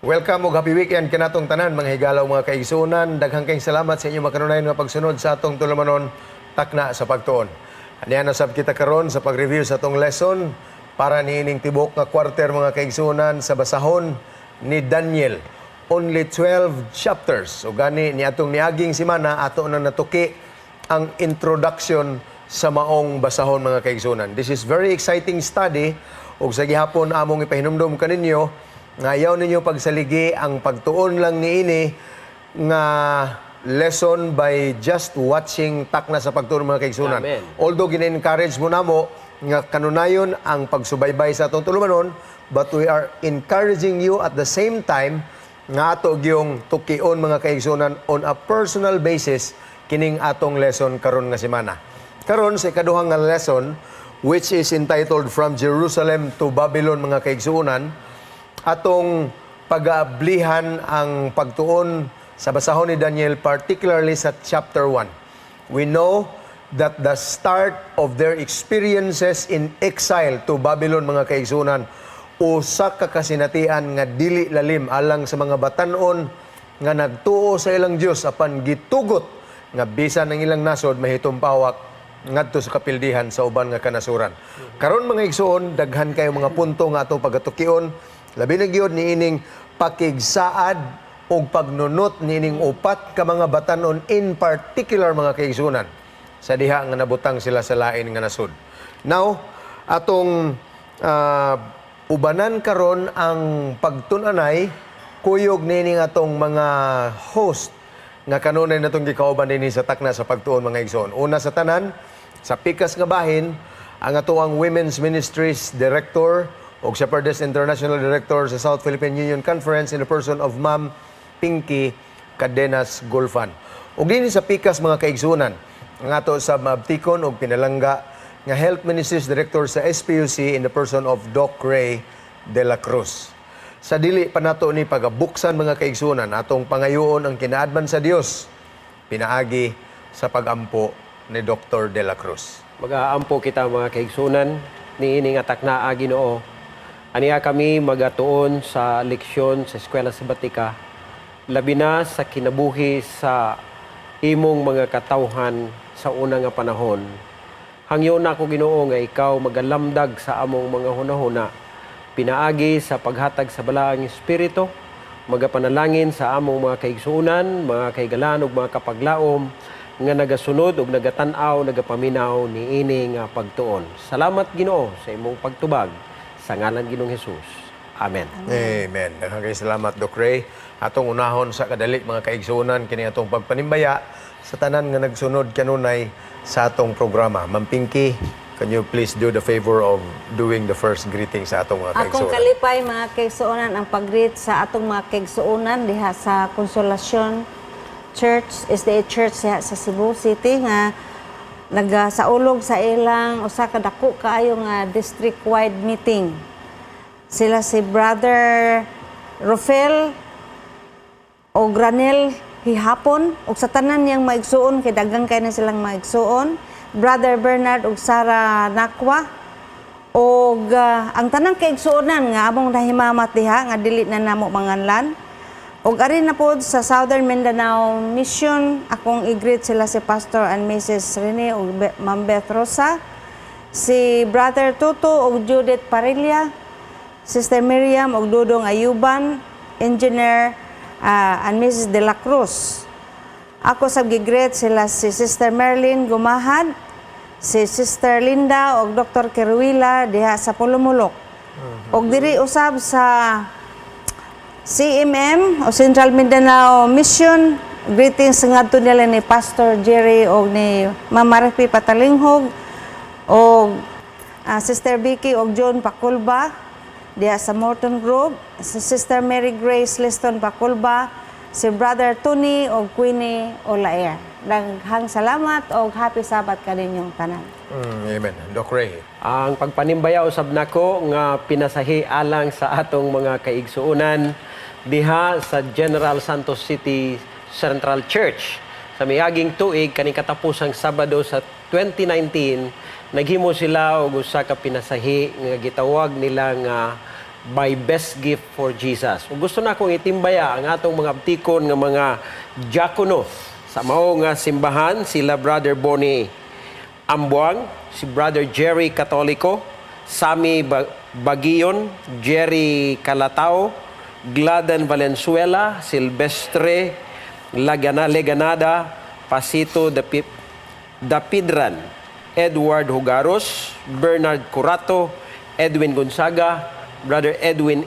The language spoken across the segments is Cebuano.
Welcome ug happy weekend kanatong tanan, mga higala, mga kaigsuonan. Daghang kayong salamat sa inyong makanunayon nga pagsunod sa atong tulumanon, Takna sa Pagtuon. Aniya na sab kita karon sa pag-review sa atong lesson para niining tibok nga quarter, mga kaigsuonan, sa basahon ni Daniel. Only 12 chapters. O gani ni atong niaging semana, ato na natuki ang introduction sa maong basahon, mga kaigsuonan. This is very exciting study ug sa gihapon among ipahinumdom kaninyo nga ayaw ninyo pagsaligi ang pagtuon lang niini nga lesson by just watching Takna sa Pagtuon, mga kaigsuonan. Amen. Although gina-encourage mo namo nga kanunayon ang pagsubaybay sa atong tulumanon, but we are encouraging you at the same time nga ato gyung tukion, mga kaigsuonan, on a personal basis kining atong lesson karon nga semana. Karon sa ikaduhang nga lesson, which is entitled From Jerusalem to Babylon, mga kaigsuonan, atong pag-aablihan ang pagtuon sa basahon ni Daniel, particularly sa chapter 1. We know that the start of their experiences in exile to Babylon, mga kaigsuonan, usa ka kasinatian nga dili lalim alang sa mga batanon nga nagtuo sa ilang Dios apan gitugot nga bisan ang ilang nasod mahitumpawak ngadto sa kapildihan sa uban nga kanasuran. Karon, mga igsoon, daghan kayo mga punto nga atong pagatukion, labi na gyud niining pakigsaad og pagnunot niining upat ka mga batanon in particular, mga kaigsuonan, sa diha nga nabutang sila sa lain nga nasod. Now, atong ubanan karon ang pagtun-anay kuyog nining atong mga host nga kanunay natong gikauban dinhi sa Takna sa Pagtuon, mga igsoon. Una sa tanan, sa pikas nga bahin, ang atoang Women's Ministries Director ug Shepherdess International Director sa South Philippine Union Conference in the person of Ma'am Pinky Cadenas Gulfan. Ug dinhi sa pikas, mga kaigsuonan, ang ato sa maabtikon og pinalangga nga Health Ministries Director sa SPUC in the person of Doc Ray De La Cruz. Sa dili pa nato ni pagabuksan, mga kaigsuonan, atong pangayoon ang kinaadman sa Dios pinaagi sa pagampo ni Dr. De La Cruz. Magaampo kita, mga kaigsuonan, niini nga takna, Ginoo. Aniya kami magatuon sa leksyon sa Eskwela Sabatika, labi na sa kinabuhi sa imong mga katawhan sa una nga panahon. Hangyo nako, Ginoo, nga ikaw magalamdag sa among mga hunahuna pinaagi sa paghatag sa Balaang Espiritu. Magapanalangin sa among mga kaigsuonan, mga kahigalaan ug mga kapaglaom nga nagasunod ug nagatan-aw, nagapaminaw niini nga pagtuon. Salamat, Ginoo, sa imong pagtubag sa ngalan Ginoong Hesus. Amen. Amen. Daghang kay salamat, Doc Ray. Atong unahon sa kadali, mga kaigsuonan, kini atong pagpanimbaya sa tanan nga nagsunod kanunay sa atong programa. Ma'am Pinky, can you please do the favor of doing the first greeting sa atong mga Akong kaigsuonan? kalipay, mga kaigsuonan, ang pag-greet sa atong mga kaigsuonan diha sa Consolacion Church, SDA Church diha sa Cebu City nga nagasaulog sa ilang usa ka dako kaayo nga district-wide meeting. Sila si Brother Rofel o Granel Hihapon ug sa tanan niyang maigsuon kay daghang kay na silang maigsuon. Brother Bernard ug Sara Nakwa og ang tanang kaigsuonan nga among nahimamat diha nga dili na namo manganlan. Ug ari na pod sa Southern Mindanao Mission, akong i-greet sila si Pastor and Mrs. Rene ug Ma'am Beth Rosa, si Brother Tuto ug Judith Parilla, Sister Miriam ug Dudong Ayuban, Engineer and Mrs. De La Cruz. Ako sa gi-greet sila si Sister Merlin Gumahad, si Sister Linda ug Dr. Kerwila diha sa Polomolok. Ug diri usab sa CMM o Central Mindanao Mission, greetings ngadto nila ni Pastor Jerry og ni Ma'am Maripi Patalinghog og Sister Vicky og John Pakulba diha sa Morton Grove, si Sister Mary Grace Liston Pakulba, si Brother Tony og Queenie Olaer. Daghang salamat og happy Sabbath kaninyong tanan. Amen. Doc Ray. Ang pagpanimbaya usab nako nga pinasahi alang sa atong mga kaigsuonan diha sa General Santos City Central Church. Sa miaging tuig, kaning katapusang Sabado sa 2019, naghimo sila og usa ka pinasahi nga gitawag nila nga My Best Gift for Jesus. Ug gusto na akong itimbaya ang atong mga abtikon nga mga diakono sa mao nga simbahan, sila Brother Bonnie Ambuang, si Brother Jerry Catolico, Sami Bagion, Jerry Calatao, Gladan Valenzuela, Silvestre Lagana, Leganada, Pasito Dapidran, Edward Hugaros, Bernard Curato, Edwin Gonzaga, Brother Edwin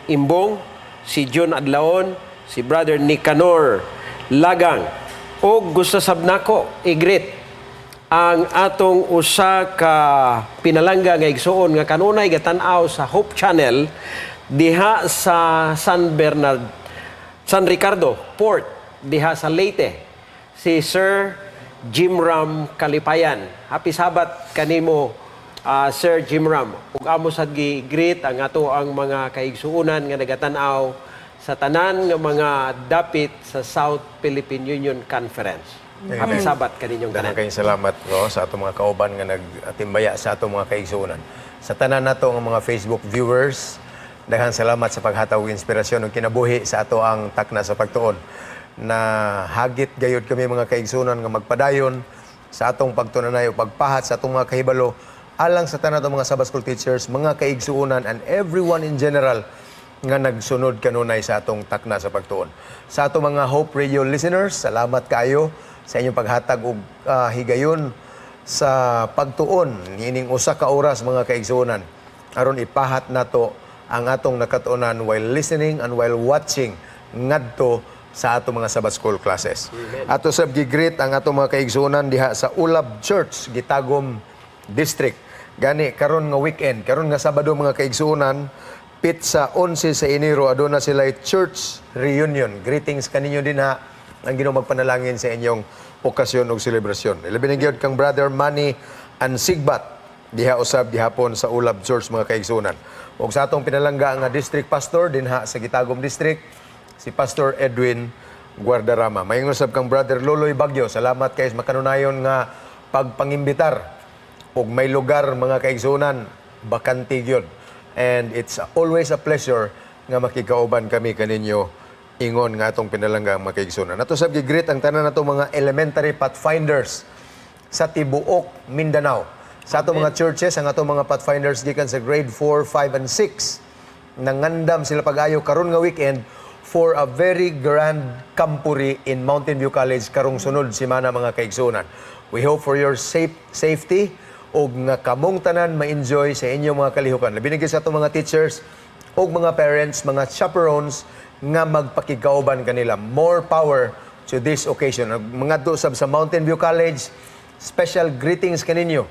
Imbong, si John Adlaon, si Brother Nicanor Lagang. O gusto sab nako i-greet ang atong usa ka pinalangga nga igsuon nga kanunay gatan-aw sa Hope Channel diha sa San Bernard, San Ricardo Port diha sa Leyte, si Sir Jim Ram Kalipayan. Happy Sabbath kanimo, Sir Jim Ram. Ug amo sad gi-greet ang ato ang mga kaigsuonan nga nagatan-aw sa tanan nga mga dapit sa South Philippine Union Conference. Happy Sabbath kaninyong Daghang tanan. Kayong salamat, no, sa atong mga kauban nga nagtimbaya sa atong mga kaigsuonan. Sa tanan nato nga mga Facebook viewers, daghang salamat sa paghatag og inspirasyon ug kinabuhi sa ato ang takna sa pagtuon. Na hagit gayud kami, mga kaigsuonan, nga magpadayon sa atong pagtunanay o pagpahat sa atong mga kahibalo alang sa tanan atong mga Sabbath School teachers, mga kaigsuonan and everyone in general nga nagsunod kanunay sa atong takna sa pagtuon. Sa atong mga Hope Radio listeners, salamat kaayo sa inyong paghatag og higayon sa pagtuon niining usa ka oras, mga kaigsuonan, aron ipahat nato ang atong nakatuonan while listening and while watching ngadto sa atong mga Sabbath School classes. Ato sab gi-greet ang atong mga kaigsuonan diha sa Ulab Church, Gitagum District. Gani karon nga weekend, karon nga Sabado, mga kaigsuonan, pitsa 11 sa Enero, aduna sila church reunion. Greetings kaninyo dinha. Ang Ginoo magpanalangin sa inyong okasyon ug selebrasyon. Ilabi na gyud kang Brother Manny Ansigbat diha usab gihapon sa Ulab Church, mga kaigsuonan. Ug sa atong pinalangga nga district pastor dinha sa Gitagum District, si Pastor Edwin Guardarama. Maayong usab kang Brother Loloy Bagyo. Salamat kay sa makanunayon nga pagpangimbitar ug may lugar, mga kaigsunan, bakante gyud. And it's always a pleasure nga makikauban kami kaninyo ingon nga atong pinalangga, mga kaigsunan. Ato sab gi-greet ang tanan nato mga elementary pathfinders sa tibuok Mindanao. Sa atong mga churches, ang atong mga pathfinders gikan sa grade 4, 5 and 6, nangandam sila pag-ayo karon nga weekend for a very grand camporee in Mountain View College karong sunod semana, mga kaigsunan. We hope for your safety ug nga kamong tanan ma-enjoy sa inyong mga kalihukan. Labi na gyud sa atong mga teachers ug mga parents, mga chaperones nga magpakigkauban kanila. More power to this occasion. Mga sab sa Mountain View College, special greetings kaninyo.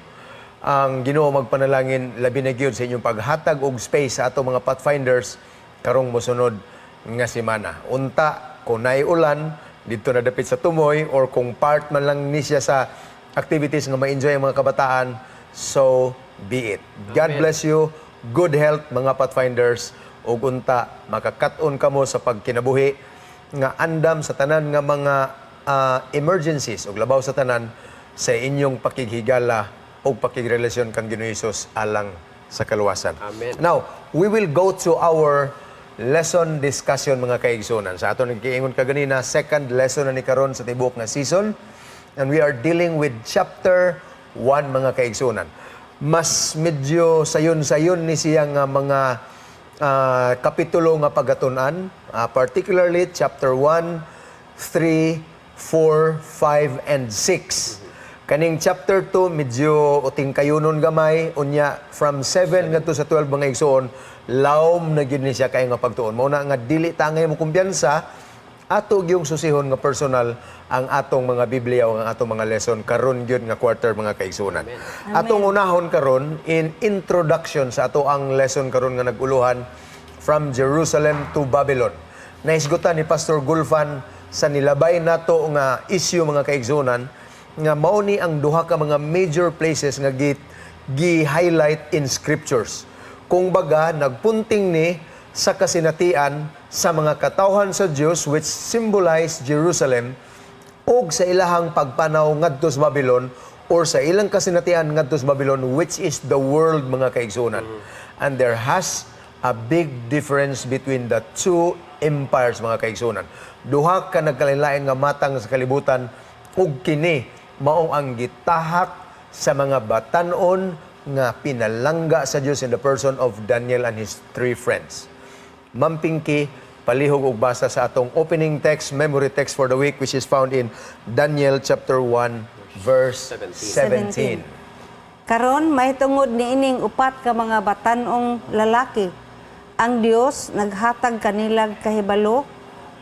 Ang Ginoo magpanalangin labi na gyud sa inyong paghatag og space sa atong mga pathfinders karong mosunod nga semana. Unta kung naay ulan dito na dapit sa Tumoy or kung part man lang ni siya sa activities nga ma-enjoy ang mga kabataan, so be it. God bless you. Good health, mga pathfinders, ug unta makakat-on kamo sa pagkinabuhi nga andam sa tanan nga mga emergencies ug labaw sa tanan sa inyong pakighigala ug pakigrelasyon kang Ginoo Hesus alang sa kaluwasan. Amen. Now, we will go to our lesson discussion, mga kaigsunan. Sa ato nagkiingon kaganina, second lesson na ni karon sa tibuok nga season. And we are dealing with chapter 1, mga kaigsunan. Mas medyo sayon-sayon ni siya nga mga kapitulo nga pagatunan, particularly chapter 1, 3, 4, 5, and 6. Kaning chapter 2 medyo uting kayunon gamay, unya from 7 ngadto sa 12, mga igsoon, lawom na gyud ni siya kay nga pagtuon. Mao na nga dili tangay mo kumpiyansa, ato gyung susihon nga personal ang atong mga Biblia o ang atong mga lesson karon gyud nga quarter, mga kaigsuonan. Atong unahon karon in introduction sa ato ang lesson karon nga naguluhan "From Jerusalem to Babylon". Nahisgutan ni Pastor Gulfan sa nilabay nato nga issue, mga kaigsuonan, nga mao ni ang duha ka mga major places nga gi-highlight in scriptures. Kung baga nagpunting ni sa kasinatian sa mga katawhan sa Dios, which symbolize Jerusalem, ug sa ilahang pagpanaw ngadto sa Babylon or sa ilang kasinatian ngadto sa Babylon, which is the world, mga kaigsuonan. And there has A big difference between the two empires, mga kaigsunan. Duha ka nagkalain-lain nga matang sa kalibutan ug kini maong ang gitahak sa mga batanon nga pinalangga sa Dios in the person of Daniel and his three friends. Ma'am Pinky, palihog og basa sa atong opening text, memory text for the week, which is found in Daniel chapter 1 verse 17. Karon mahitungod niining upat ka mga batan-ong lalaki, ang Dios naghatag kanilag kahibalo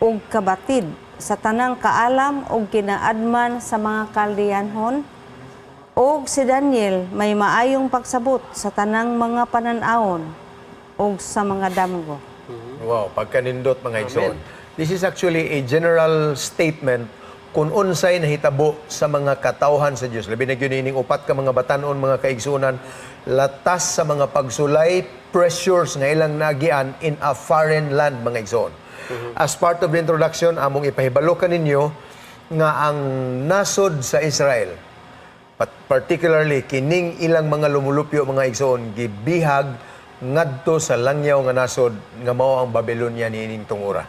ug kabatid sa tanang kaalam ug kinaadman sa mga Kaldeanhon, ug si Daniel may maayong pagsabot sa tanang mga panan-awon ug sa mga damgo. Wow, pagkanindot, mga igsoon. This is actually a general statement kung unsay nahitabo sa mga katawhan sa Dios. Labi na gyud ining upat ka mga batanon, mga kaigsuonan, latas sa mga pagsulay, pressures nga ilang nagian in a foreign land, mga igsoon. As part of the introduction, among ipahibalo kaninyo nga ang nasod sa Israel, particularly kining ilang mga lumulupyo, mga igsoon, gibihag ngadto sa langyaw nga nasod nga mao ang Babylonia niining tungura.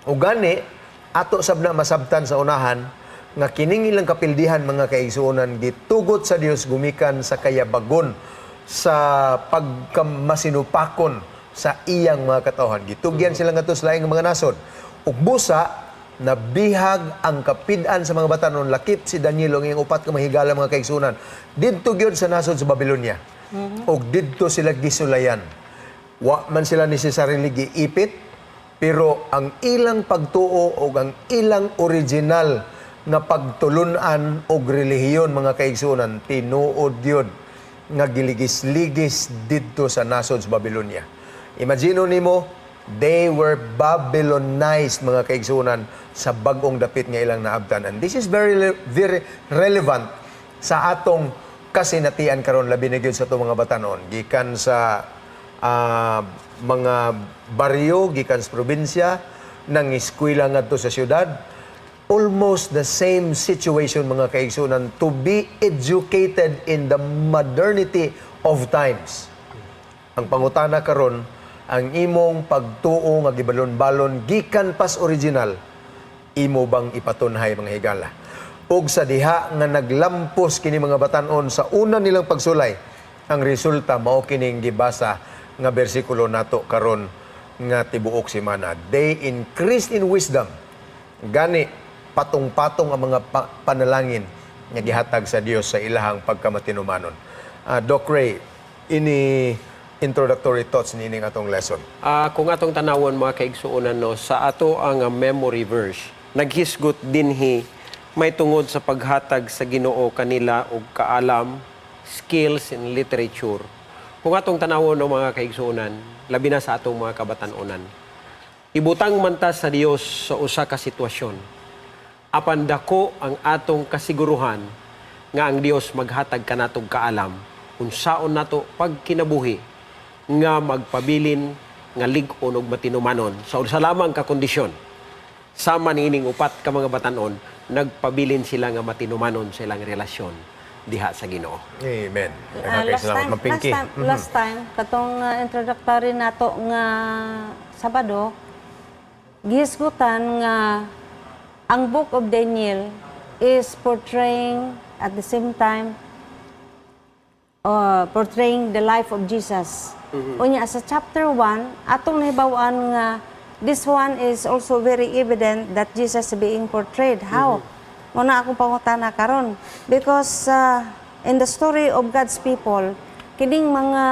Ug gani ato sab na masabtan sa unahan nga kining ilang kapildihan, mga kaigsuonan, gitugot sa Dios gumikan sa kayabagon sa pagkamasinupakon sa iyang mga katawhan. Gitugyan sila ngadto sa laing mga nasod. Ug busa nabihag ang kapid-an sa mga batanon, lakip si Daniel ang iyang upat ka mahigala, mga kaigsunan, didto gyud sa nasod sa Babylonia. Og didto sila gisulayan. Wa man sila necessarily giipit, pero ang ilang pagtuo o ang ilang original nga pagtulunan og relihiyon, mga kaigsunan, tinuod gyud nga giligis-ligis didto sa nasod sa Babylonia. Imagine nimo, they were Babylonized, mga kaigsunan, sa bagong dapit nga ilang naabtan. And this is very very relevant sa atong kasinatian karon, labi na gyud sa atong mga batanon gikan sa mga baryo, gikan sa probinsya, nang eskwela ngadto sa syudad. Almost the same situation, mga kaigsunan, to be educated in the modernity of times. Ang pangutana karon, ang imong pagtuo nga gibalon-balon gikan pas original, imo bang ipatunhay, mga higala? Ug sa diha nga naglampos kini mga batanon sa una nilang pagsulay, ang resulta mao kining gibasa nga bersikulo nato karon nga tibuok semana. They increased in wisdom. Gani patong-patong ang mga panalangin nga gihatag sa Dios sa ilahang pagkamatinumanon. Doc Ray, ini introductory thoughts niining atong lesson. Kung atong tanawon, mga kaigsuonan, no, sa ato ang memory verse, naghisgot dinhi may tungod sa paghatag sa Ginoo kanila og kaalam, skills in literature. Kung atong tanawon, no, mga kaigsuonan, labi na sa atong mga kabatan-onan. Ibutang man ta sa Dios sa usa ka sitwasyon. Apan dako ang atong kasiguruhan nga ang Dios maghatag kanatog kaalam unsaon nato pagkinabuhi nga magpabilin nga lig-on ug matinumanon sa usa lamang ka kondisyon. Sama niining upat ka mga batanon, nagpabilin sila nga matinumanon sa ilang relasyon diha sa Ginoo. Amen. Last Salamat, time, Ma'am last Pinky. time, last time, katong introductory nato nga Sabado, gihisgutan nga ang Book of Daniel is portraying at the same time portraying the life of Jesus. Unya sa chapter 1, atong nahibaw-an nga this one is also very evident that Jesus being portrayed. How? Muna akong pangutana karon because in the story of God's people, kining mga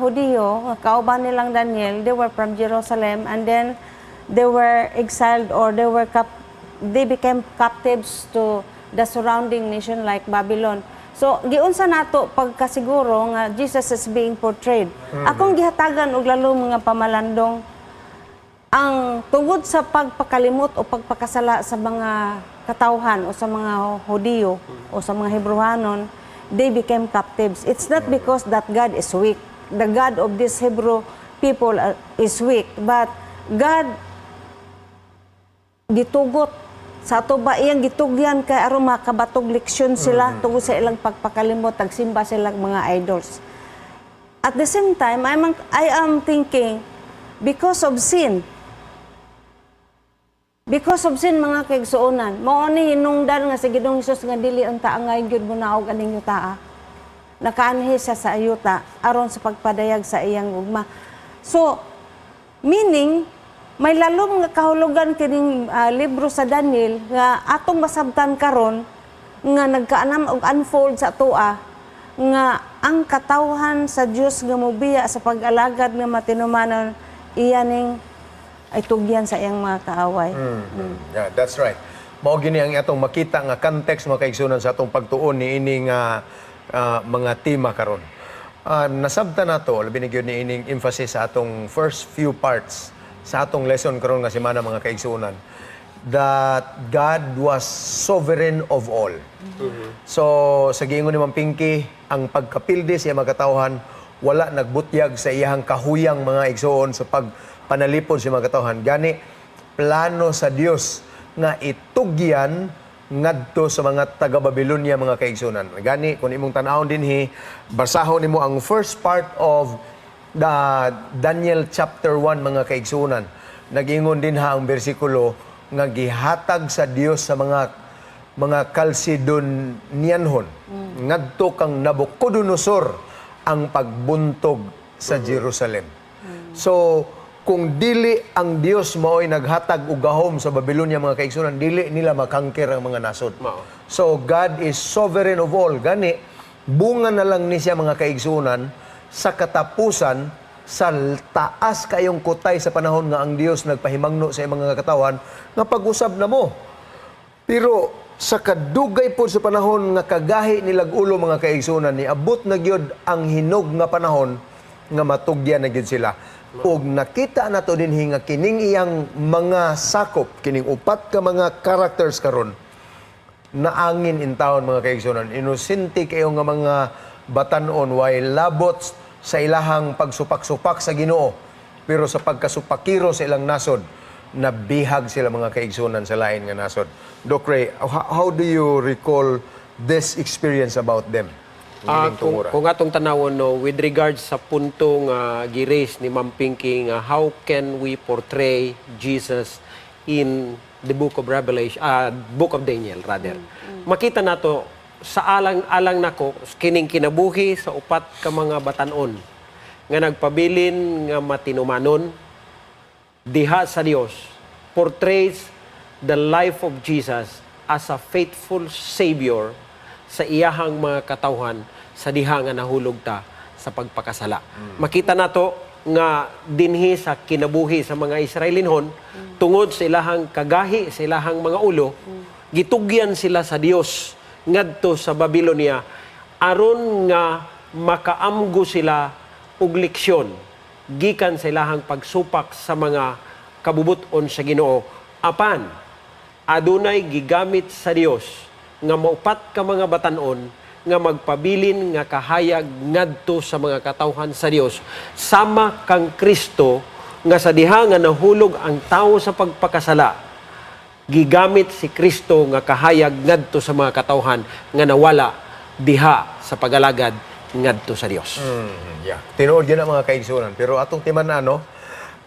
Hudiyo, kauban nilang Daniel, they were from Jerusalem and then they were exiled or they became captives to the surrounding nation like Babylon. So, giunsa nato pagkasiguro nga Jesus is being portrayed? Akong gihatagan og lalo mga pamalandong ang tungod sa pagpakalimot o pagpakasala sa mga katawhan o sa mga Hudiyo o sa mga Hebrehanon, they became captives. It's not because that God is weak. The God of these Hebrew people is weak, but God gitugot sa ato ba iyang gitugyan kay aron makabatog leksyon sila tungod sa ilang pagpakalimot, tagsimba sila mga idols. At the same time, I am thinking Because of sin. Because of sin, mga kaigsuonan. Mao ni hinungdan nga sa Ginoong Hesus nga dili unta angay gyud munaog aning yutaa. Nakaanhi siya sa yuta aron sa pagpadayag sa iyang gugma. So, meaning may lalom nga kahulugan kining libro sa Daniel nga atong masabtan karon nga nagkaanam og unfold sa atoa nga ang katawhan sa Dios nga mobiya sa pag-alagad nga matinumanon, iya ning ay tugyan sa iyang mga kaaway. Yeah, that's right. Mao gini ang atong makita nga context, mga kaigsunan, sa atong pagtuon ni ining mga tema karon. Nasabta nato labi ni gyud ni ining emphasis sa atong first few parts sa atong lesson karon nga semana, mga kaigsunan, that God was sovereign of all. So sa giingon ni Ma'am Pinky, ang pagkapildi sa iyang mga katawhan wala nagbutyag sa iyang kahuyang, mga igsoon, sa pagpanalipod sa mga katawhan. Gani plano sa Dios nga itugyan ngadto sa mga taga-Babylonia, mga kaigsunan. Gani kung imong tan-awon dinhi, basahon nimo ang first part of the Daniel chapter 1, mga kaigsunan. Nagingon dinha ang bersikulo nga gihatag sa Dios sa mga Kalsidonianhon ngadto kang Nabucodonosor ang pagbuntog sa Jerusalem. So, kung dili ang Dios mao'y naghatag og gahom sa Babylonia, mga kaigsunan, dili nila ma-conquer ang mga nasod. Mao. So, God is sovereign of all. Gani, bunga na lang ni siya, mga kaigsunan, sa katapusan sa taas kayong kutay sa panahon nga ang Dios nagpahimangno sa iyang mga katawan nga pag-usab na mo. Pero sa kadugay po sa panahon nga kagahi nilag ulo, mga kaigsunan, ni abot na gyud ang hinog nga panahon nga matugyan na gyud sila. Ug nakita nato dinhi nga kining iyang mga sakop, kining upat ka mga characters karon, naangin in town, mga kaigsunan. Inosente kayo nga mga batanon, way labot sa ilahang pagsupak-supak sa Ginoo. Pero sa pagkasupakiro sa ilang nasod, nabihag sila, mga kaigsunan, sa lain nga nasod. Doc Ray, how do you recall this experience about them? Ining tungura. Kung atong tanawon, no, with regards sa punto nga gi-raise ni Ma'am Pinky nga how can we portray Jesus in the book of Revelation, book of Daniel rather. Makita nato sa alang-alang nako kining kinabuhi sa upat ka mga batanon nga nagpabilin nga matinumanon diha sa Dios portrays the life of Jesus as a faithful Savior sa iyahang mga katawhan sa diha nga nahulog ta sa pagpakasala. Makita nato nga dinhi sa kinabuhi sa mga Israelinhon, tungod sa ilahang kagahi sa ilahang mga ulo, gitugyan sila sa Dios ngadto sa Babylonia aron nga makaamgo sila og leksyon gikan sa ilahang pagsupak sa mga kabubuton sa Ginoo. Apan adunay gigamit sa Dios nga maupat ka mga batanon nga magpabilin nga kahayag ngadto sa mga katawhan sa Dios sama kang Kristo nga sa diha nga nahulog ang tawo sa pagpakasala, gigamit si Kristo nga kahayag ngadto sa mga katawhan nga nawala diha sa pagalagad ngadto sa Dios. Yeah. Tinuod yun ang mga kaigsunan. Pero atong timan no,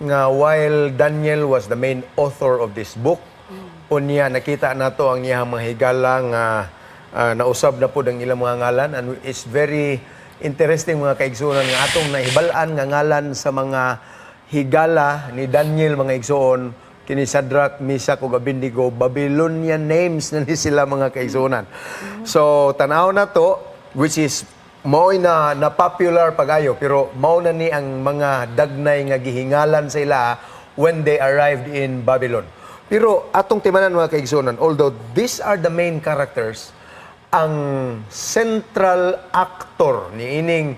nga while Daniel was the main author of this book, unya nakita nato ang iyang mga higala nga nausab na pod ang ilang mga ngalan, and it's very interesting, mga kaigsunan, nga atong nahibal-an nga ngalan sa mga higala ni Daniel, mga igsuon, kini Shadrach, Meshach ug Abednego, Babylonian names na ni sila, mga kaigsuonan. So tanaw na to, which is mao'y na popular pagayo, pero mao na ni ang mga dagnay nga gihingalan sa ila when they arrived in Babylon. Pero atong timanan, mga kaigsuonan, although these are the main characters, ang central actor ni ining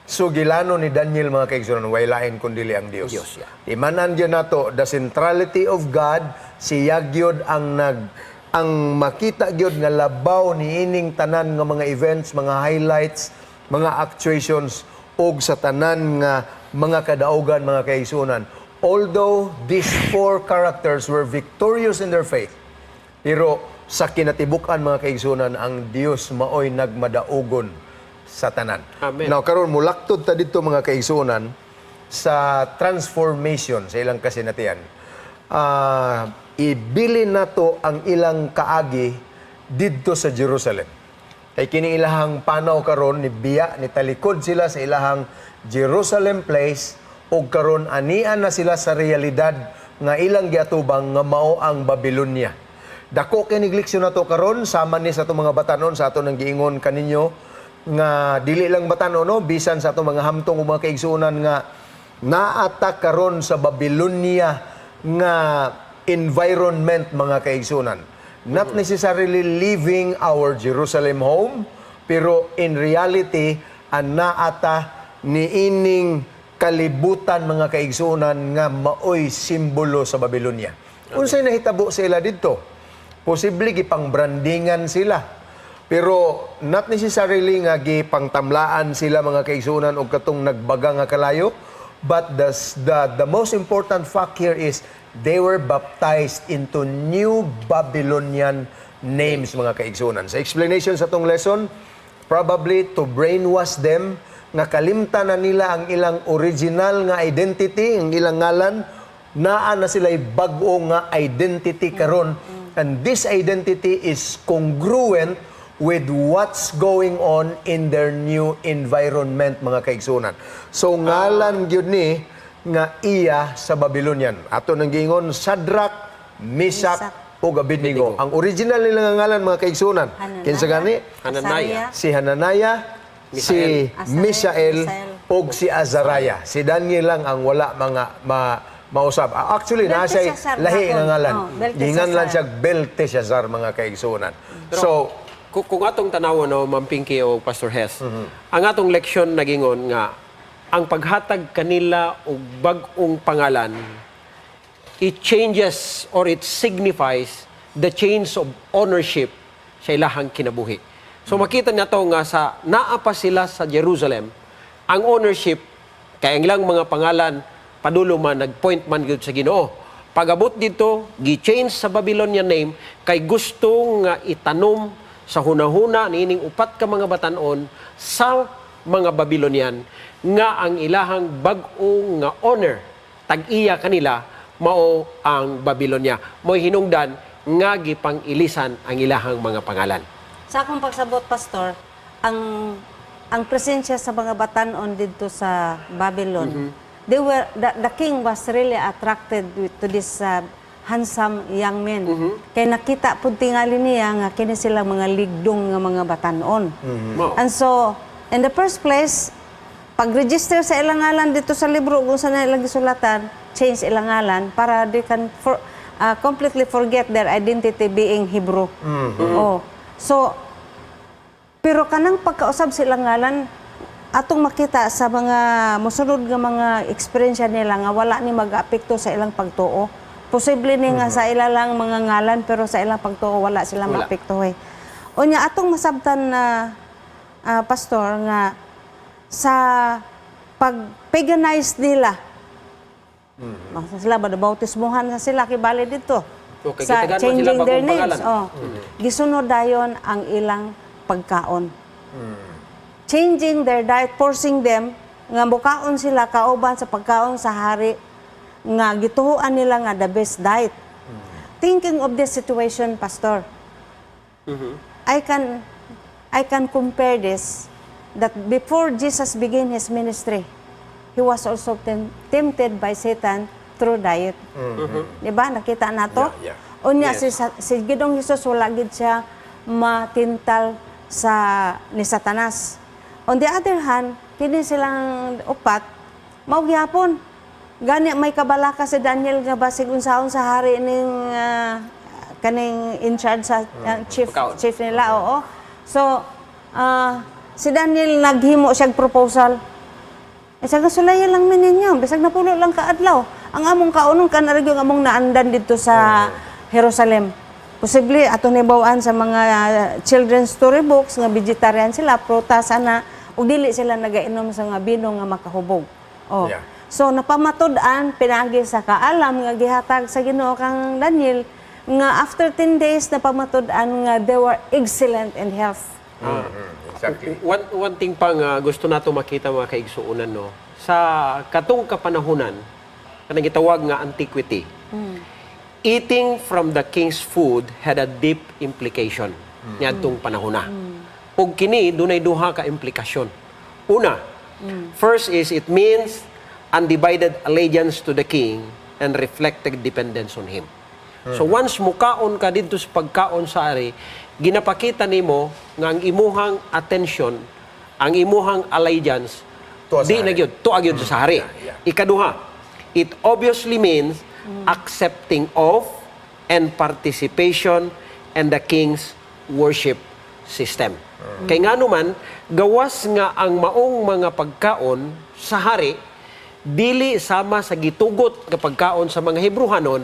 sugilano ni Daniel, mga kaigsuonan, way lain kundi ang Dios. Dios, yeah. Timanan gyud nato the centrality of God, siya gyud ang makita gyud nga labaw ni ining tanan nga mga events, mga highlights, mga actuations og sa tanan nga mga kadaugan, mga kaigsuonan. Although these four characters were victorious in their faith, pero sa kinatibuk-an, mga kaigsunan, ang Dios maoy nagmadaugon sa tanan. Amen. Now karon mulaktod ta didto, mga kaigsunan. sa transformation sa ilang kasinatian. Ibilin nato ang ilang kaagi didto sa Jerusalem. Kay kini ilahang panaw karon ni biya ni talikod sila sa ilahang Jerusalem place ug karon anian na sila sa realidad nga ilang giatubang nga mao ang Babylonia. Dako kini leksyon nato karon sama ni sa atong mga batanon sa ato nang giingon kaninyo nga dili lang batanon, no, bisan sa atong mga hamtong ug mga kaigsuonan nga naata karon sa Babylonia nga environment, mga kaigsuonan. Not necessarily leaving our Jerusalem home, pero in reality, ang naata niining kalibutan, mga kaigsuonan, nga maoy simbolo sa Babylonia. Unsay nahitabo sa ila didto? Posible gipang brandingan sila. Pero not necessarily nga gipangtamlaan sila, mga kaigsuonan, og katong nagbaga nga kalayo, but the most important fact here is they were baptized into new Babylonian names, mga kaigsuonan. Sa explanation sa tong lesson, probably to brainwash them nga kalimtan na nila ang ilang original nga identity, ang ilang ngalan, naa na sila bag-o nga identity karon, and this identity is congruent with what's going on in their new environment, mga kaigsunan. So ngalan gyud ni nga iya sa Babylonian. Ato nang giingon Shadrach, Meshach Meshach ug Abednego. Ang original nila nga ngalan, mga kaigsunan, kinsa gani? Hananiah. Si Hananiah, si Misael. Mishael, Misael. ug si Azariah. Si Daniel lang ang wala mga mausab. Actually, naa siya Belteshazzar lahi nga hapon. ngalan. Oh, Belteshazzar. Ginganlan siya Belteshazzar, mga kaigsunan. So, Kung atong tanawon, no, Ma'am Pinky o Pastor Hess, ang atong leksyon nagingon nga ang paghatag kanila og bag-ong pangalan, it changes or it signifies the change of ownership sa ilahang kinabuhi. So makita nato nga sa naa pa sila sa Jerusalem, ang ownership kay ang ilang mga pangalan padulo man nagpoint man gyud sa Ginoo. Pagabot dito, gi-change sa Babylonian name kay gusto nga itanom sa hunahuna niining upat ka mga batanon sa mga Babylonian nga ang ilahang bag-o nga owner, tag-iya kanila, mao ang Babylonia. Mo'y hinungdan nga gipang-ilisan ang ilahang mga pangalan. Sa akong pagsabot, Pastor, ang presensya sa mga batanon didto sa Babylon, the king was really attracted to this handsome young men. Kay nakita pud tingali niya nga kini sila mga ligdong nga mga batanon. Mao. And so, in the first place, pag-register sa ilang ngalan dito sa libro kung saan ilang gisulatan, change ilang ngalan para they can completely forget their identity being Hebrew. Oh. So, pero kanang pagkausab sa ilang ngalan, atong makita sa mga mosunod nga mga eksperyensya nila nga wala ni mag-apekto sa ilang pagtuo. Posible ni nga sa ila lang mga ngalan pero sa ilang pagtuo wala sila Wala. maapektuhay. Unya atong masabtan na pastor, nga sa pag-paganize nila, Masa sila ba bautismuhan sa sila kibali dito. Okay, sa gitagan man sila changing their bagong names. pangalan. Oh. Gisunod dayon ang ilang pagkaon. Changing their diet, forcing them nga mukaon sila kauban sa pagkaon sa hari nga gituoan nila nga the best diet. Thinking of this situation, Pastor, I can compare this that before Jesus began his ministry, he was also tempted by Satan through diet. Di ba? Nakita nato? Yeah. Unya si Ginoong Jesus wala gid siya matintal sa ni Satanas. On the other hand, kini silang upat mao gyapon. Gani may kabalaka si Daniel nga basig unsaon sa hari ning kaning in charge sa chief Pagkaon. chief nila, oo. So si Daniel naghimo siyang proposal. Eh, sa sulayan lang mi ninyo, bisag napulo lang kaadlaw. Ang among kaunon kana ra gyud ang among naandan dito sa Jerusalem. Posible ato nahibaw-an sa mga children's storybooks nga vegetarian sila, prutas ana, ug dili sila nagainom sa nga bino nga makahubog. Oh. So napamatud-an pinaagi sa kaalam nga gihatag sa Ginoo kang Daniel nga after 10 days napamatud-an nga they were excellent in health. Exactly. One thing pa nga gusto nato makita, mga kaigsuonan, no. Sa katong kapanahunan, kanang gitawag nga antiquity, eating from the king's food had a deep implication niadtong panahona. Ug kini dunay duha ka implikasyon. Una, first is it means undivided allegiance to the king and reflected dependence on him. So once mukaon ka didto sa pagkaon sa ari, ginapakita nimo nga ang imuhang attention, ang imuhang allegiance Tuwa sa di na hari. gyud, tuwa gyud sa hari. Ikaduha, it obviously means accepting of and participation in the king's worship system. Kay ngano man, gawas nga ang maong mga pagkaon sa hari dili sama sa gitugot nga pagkaon sa mga Hebrehanon,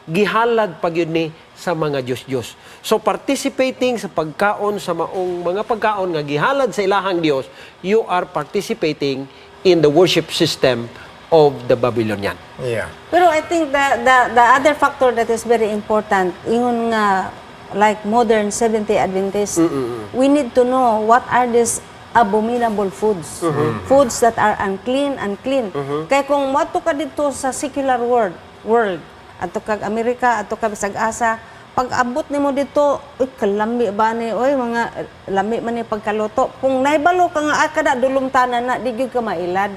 gihalad pa gyud ni sa mga Diyos-Diyos. So participating sa pagkaon sa maong mga pagkaon nga gihalad sa ilahang Dios, you are participating in the worship system of the Babylonian. Pero I think the other factor that is very important, ingon nga like modern Seventh-day Adventists, we need to know what are these abominable foods. Foods that are unclean, unclean. Kaya kung moadto ka didto sa secular world, adto kag Amerika, adto ka bisag asa, pag abot nimo didto, uy, kalami ba ni, oy, mga lami man ni pagkaluto. Kung nahibalo ka nga, ah, kada dulumtanan na, di gyud ka mailad.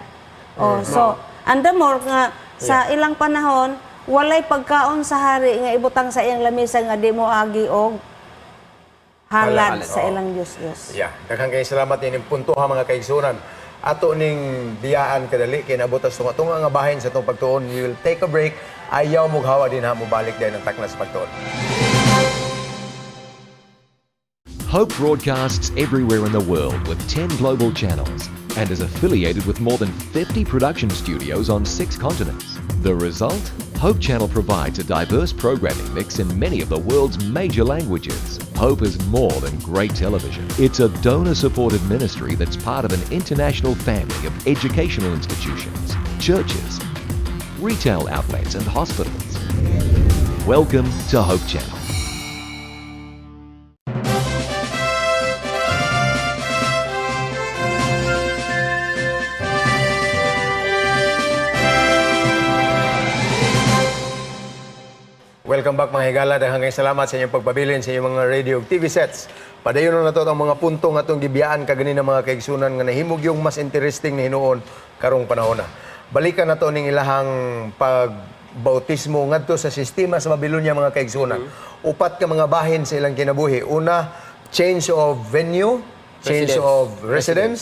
Oh, so, and the more nga sa ilang panahon, walay pagkaon sa hari nga ibutang sa iyang lamesa nga di mo agi og halad Halad, sa oo. Ilang Diyos-Diyos. Yeah, daghang kay salamat ining punto ha, mga kaigsunan. Ato ning biyaan kadali kay naabot sa tunga-tunga nga bahin sa atong pagtuon. We will take a break. Ayaw mo hawa din ha, mo balik dayon ang Takna sa Pagtuon. Hope broadcasts everywhere in the world with 10 global channels and is affiliated with more than 50 production studios on six continents. The result? Hope Channel provides a diverse programming mix in many of the world's major languages. Hope is more than great television. It's a donor supported ministry that's part of an international family of educational institutions, churches, retail outlets, and hospitals. Welcome to Hope Channel. Welcome back, mga higala. Daghang kay salamat sa inyong pagpabilin sa inyong mga radio ug TV sets. Padayon na nato ang mga punto nga atong gibiyaan kaganina, mga kaigsunan, nga nahimog yung mas interesting na hinuon karong panahon na. Balikan nato ning ilahang pagbautismo ngadto sa sistema sa Babylonia, mga kaigsunan. Upat ka mga bahin sa ilang kinabuhi. Una, change of venue, change Residence. of residence.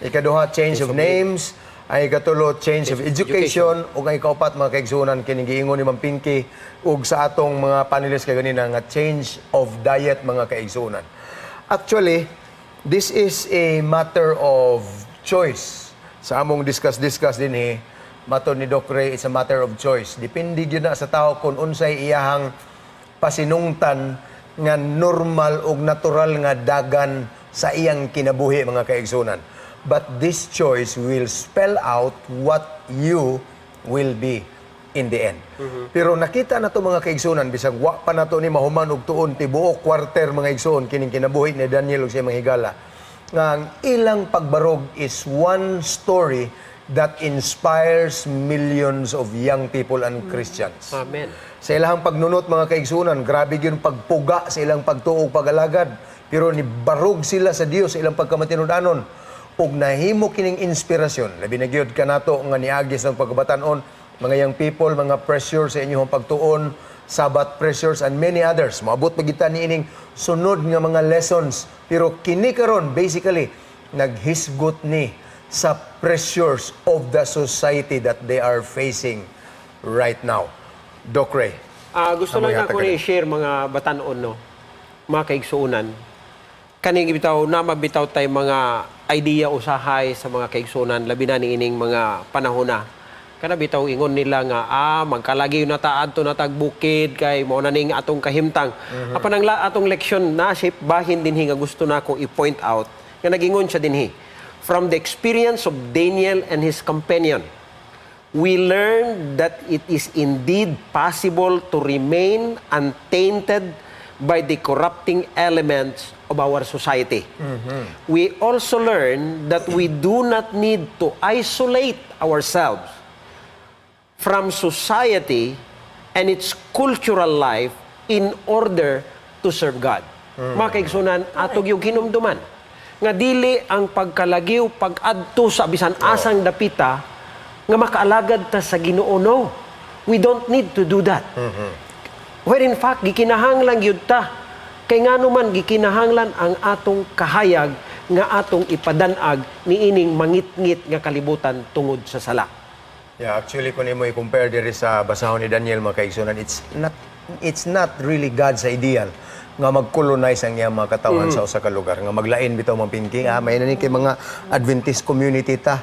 Ikaduha, change of names. Ang ikatulo, change of education. Ug ang ikaupat, mga kaigsunan, kining giingon ni Ma'am Pinky ug sa atong mga panelists kaganina nga change of diet, mga kaigsunan. Actually, this is a matter of choice. Sa among discuss-discuss din eh, matod ni Doc Ray, it's a matter of choice. Depende gyud na sa tao kung unsay iyahang pasinungtan nga normal ug natural nga dagan sa iyang kinabuhi, mga kaigsunan. But this choice will spell out what you will be in the end. Pero nakita na to, mga kaigsunan, bisag wa pa nato ni mahuman og tuon tibuok quarter, mga igsuon, kining kinabuhi ni Daniel ug sa mga higala, nga ang ilang pagbarog is one story that inspires millions of young people and Christians. Amen. Sa ilang pagnunot, mga kaigsunan, grabe gyud pagpuga sa ilang pagtuo ug pag-alagad. Pero nibarog sila sa Dios sa ilang pagkamatinud-anon. Ug nahimo kining inspirasyon. Labi na gyud kanato nga niagi sa pagkabatan-on, mga young people, mga pressure sa inyong pagtuon, Sabbath pressures and many others. Moabot pa kita niining sunod nga mga lessons. Pero kini karon basically naghisgot ni sa pressures of the society that they are facing right now. Doc Ray. Ah, gusto Amoy lang hatag ako ka ni i-share, mga batanon, no. Mga kaigsuonan. Kaning bitaw na mabitaw tay mga idea usahay sa mga kaigsuonan, labi na niining mga panahon na. Kana bitaw ingon nila nga magkalagi na ta adto na tag bukid kay mao na ning atong kahimtang. Apan ang atong leksyon na shape bahin dinhi nga gusto nako i-point out nga nagingon siya dinhi. From the experience of Daniel and his companion, we learn that it is indeed possible to remain untainted by the corrupting elements of our society. We also learn that we do not need to isolate ourselves from society and its cultural life in order to serve God. Mga kaigsunan, ato gyung hinumduman nga dili ang pagkalagiw pag-adto sa bisan asang dapita nga makaalagad ta sa Ginoo, no. We don't need to do that. Where in fact, gikinahanglan gyud ta. Kay ngano man gikinahanglan ang atong kahayag nga atong ipadanag niining mangitngit nga kalibutan tungod sa sala. Yeah, actually, kung imo i-compare diri sa basahon ni Daniel, mga kaigsunan, it's not really God's ideal nga mag-colonize ang iyang mga katawhan sa usa ka lugar, nga maglain bitaw man, Pinky. Ah, may ni kay mga Adventist community ta.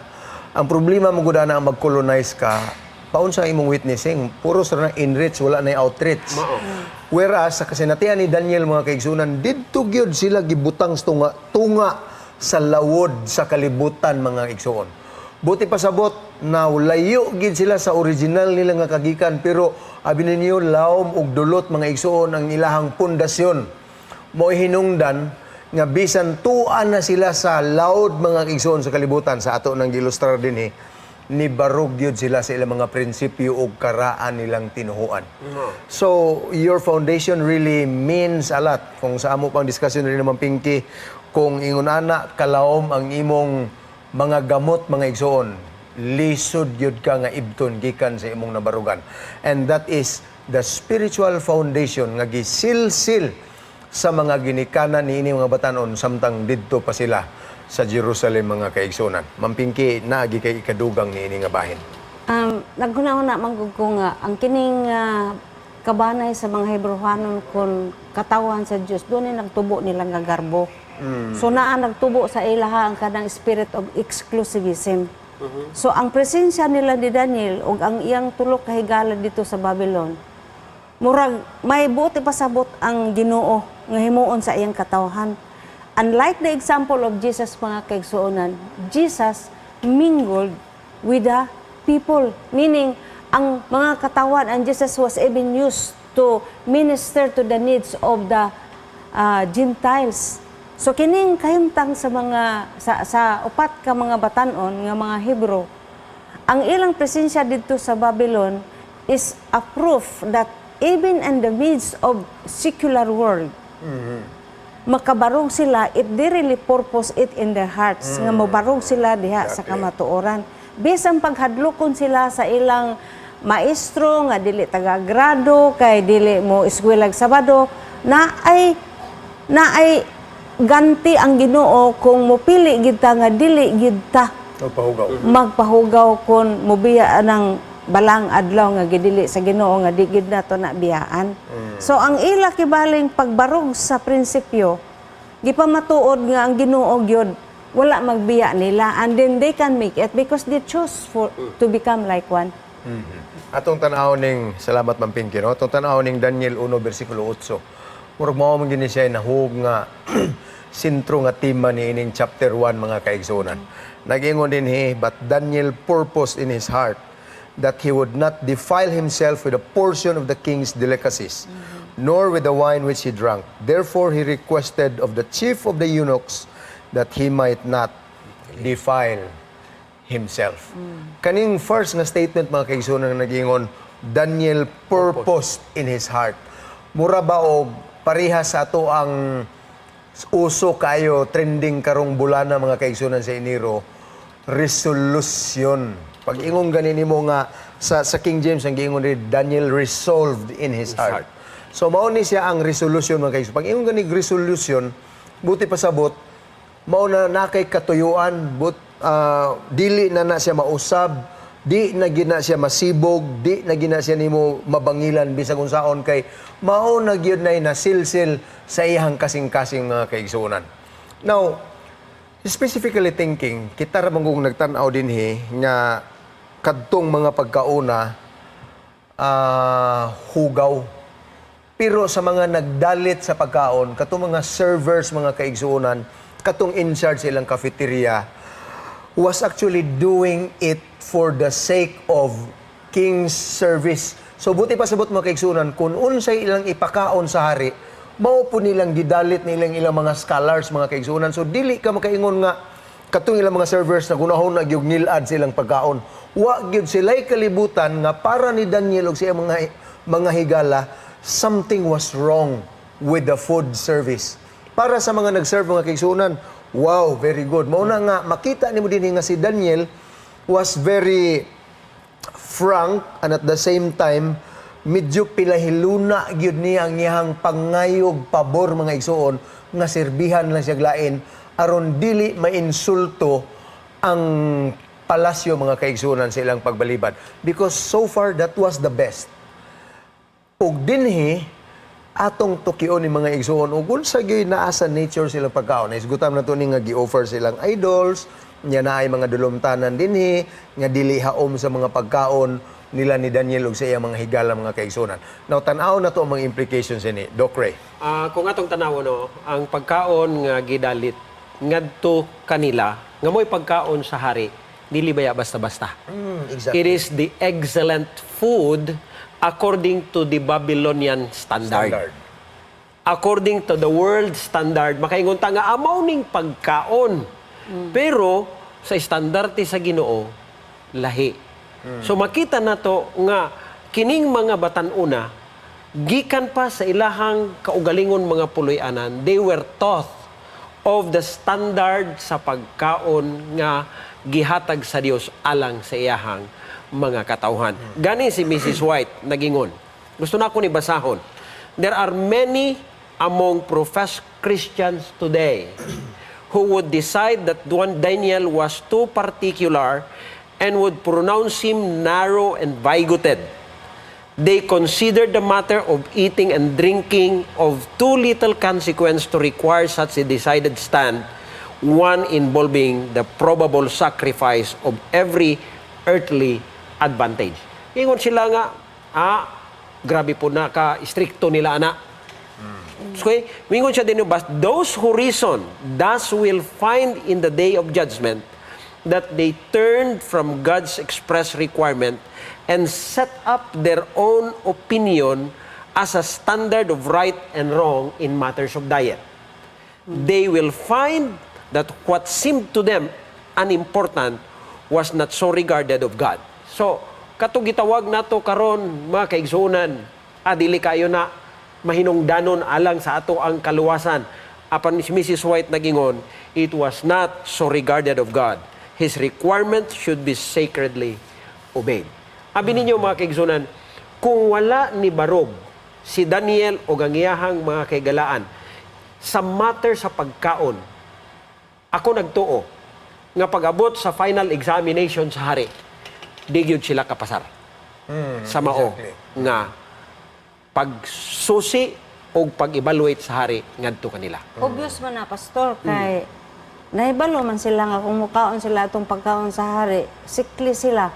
Ang problema mo gud ana, ang mag-colonize ka, paunsa imong witnessing? Puro sa na inreach, wala na outreach. Whereas sa kasinatian ni Daniel, mga kaigsunan, didto gyud sila gibutang sa tunga tunga sa lawod sa kalibutan, mga igsuon. Buti pasabot na layo gid sila sa original nila nga kagikan, pero abi ninyo, lawom ug dulot, mga igsuon, ang ilahang pundasyon. Mo'y hinungdan nga bisan tuan na sila sa lawod, mga igsuon, sa kalibutan sa ato nang gilustrar dinhi, ni barog gyud sila sa ilang mga prinsipyo ug karaan nilang tinuhuan. So, your foundation really means a lot. Kung sa amo pang discussion rin naman, Pinky, kung ingon ana kalawom ang imong mga gamot, mga igsuon, lisod gyud ka nga ibton gikan sa imong nabarugan. And that is the spiritual foundation nga gisilsil sa mga ginikanan ni ini mga batanon samtang didto pa sila sa Jerusalem, mga kaigsunan. Ma'am Pinky, naagi kay ikadugang ni ini nga bahin. Naghuna-huna man gud ko nga ang kining kabanay sa mga Hebreohanon kon katawan sa Dios, doon ay nagtubo nila nga garbo. So naa nagtubo sa ilaha ang kanang spirit of exclusivism. So ang presensya nila ni Daniel ug ang iyang tulo ka higala dito sa Babylon, murag may buot ipasabot ang Ginoo nga himuon sa iyang katawhan. Unlike the example of Jesus, mga kaigsuonan, Jesus mingled with the people. Meaning, ang mga katawan, and Jesus was even used to minister to the needs of the Gentiles. So kining kahimtang sa mga sa upat ka mga batanon nga mga Hebrew, ang ilang presensya dito sa Babylon is a proof that even in the midst of secular world, makabarog sila if they really purpose it in their hearts nga mobarog sila diha sa kamatuoran. Bisan paghadlokon sila sa ilang maestro nga dili taga-grado kay dili mo eskwela Sabado, na ay ganti ang Ginoo kung mopili gid ta nga dili gid ta Magpahugaw. Magpahugaw kung mobiya ng balang adlaw nga gidili sa Ginoo nga di gid nato na biyaan. So ang ila kibaling pagbarog sa prinsipyo, gipamatuod nga ang Ginoo gyud wala magbiya nila, and then they can make it because they choose for to become like one. Atong tan-awon ning, salamat, Ma'am Pinky, no? Atong tan-awon ning Daniel 1 versikulo 8. Murag mao man gini siya nahug nga sentro nga tema ni ining chapter 1, mga kaigsuonan. Nag-ingon dinhi, "But Daniel purposed in his heart that he would not defile himself with a portion of the king's delicacies, nor with the wine which he drank. Therefore he requested of the chief of the eunuchs that he might not defile himself." Kaning first nga statement, mga kaigsuonan, nga nagingon, "Daniel purposed in his heart." Mura ba og pareha sa ato ang uso kayo trending karong bulana, mga kaigsuonan, sa Enero, resolution. Pag ingon gani nimo nga sa King James, ang giingon rin, "Daniel resolved in his heart." So mao ni siya ang resolution, mga kaigsuonan. Pag ingon gani resolution, buti pasabot mao na nakay katuyuan, but dili na na siya mausab, di na gina siya masibog, di na gina siya nimo mabangilan bisag unsaon kay mao na gyud nay nasilsil sa iyang kasing-kasing, mga kaigsuonan. Now, specifically thinking, kita ra man kung nagtan-aw dinhi nga kadtong mga pagkauna hugaw. Pero sa mga nagdalit sa pagkaon, katong mga servers, mga kaigsuonan, katong in charge sa ilang cafeteria, was actually doing it for the sake of king's service. So buti pasabot, mga kaigsuonan, kung unsay ilang ipakaon sa hari, Mao po nilang gidalit nilang ilang mga scholars, mga kaigsuonan. So dili ka makaingon nga katong ilang mga servers na gunahon na gyud nilad silang pagkaon. Wa gyud sila'y kalibutan nga para ni Daniel og siya mga higala, something was wrong with the food service. Para sa mga nag-serve, mga kaigsuonan, wow, very good. Mao na nga makita nimo din nga si Daniel was very frank and at the same time medyo pilahiluna gyud niya ang iyang pangayog pabor, mga igsuon, nga serbihan lang siya lain aron dili mainsulto ang palasyo, mga kaigsuonan, sa ilang pagbalibad, because so far that was the best. Ug dinhi atong tukion ni, mga igsuon, ug unsa gyud naa sa nature silang pagkaon. Naisgutan na to ni nga gi-offer silang idols nya naay mga dulumtanan dinhi nga dili haom sa mga pagkaon nila ni Daniel ug sa iyang mga higala, mga kaigsuonan. Now tan-aw na to ang mga implications ini, Doc Ray. Ah, kung atong tanaw no, ang pagkaon nga gidalit ngadto kanila nga mo'y pagkaon sa hari, dili baya basta-basta. It is the excellent food according to the Babylonian standard. Standard. According to the world standard, makaingon ta nga amaw ning pagkaon. Pero sa estandarte sa Ginoo, lahi. So makita nato nga kining mga batan-una gikan pa sa ilahang kaugalingon mga puloy-anan, they were taught of the standard sa pagkaon nga gihatag sa Dios alang sa iyahang mga katawhan. Gani si Mrs. White nagingon. Gusto na ako ni basahon. "There are many among professed Christians today who would decide that Juan Daniel was too particular and would pronounce him narrow and bigoted. They considered the matter of eating and drinking of too little consequence to require such a decided stand, one involving the probable sacrifice of every earthly advantage." Ingon sila nga, ah, grabe po na ka, strikto nila ana. Okay? Mingon siya din, "But those who reason thus will find in the day of judgment that they turned from God's express requirement and set up their own opinion as a standard of right and wrong in matters of diet. They will find that what seemed to them unimportant was not so regarded of God." So, katong gitawag nato karon, mga kaigsuonan, dili kayo na mahinungdanon alang sa ato ang kaluwasan. Apan si Mrs. White nagingon, it was not so regarded of God. His requirement should be sacredly obeyed. Abi ninyo, mga kaigsuonan, kung wala ni barob si Daniel o ang iyahang mga kaigalaan sa matter sa pagkaon, ako nagtuo nga pag-abot sa final examination sa hari, di gyud sila kapasar sa mao nga pagsusi o pag-evaluate sa hari ngadto kanila. Obvious man na, Pastor, kay nahibalo man sila nga kung mukaon sila atong pagkaon sa hari, sickly sila.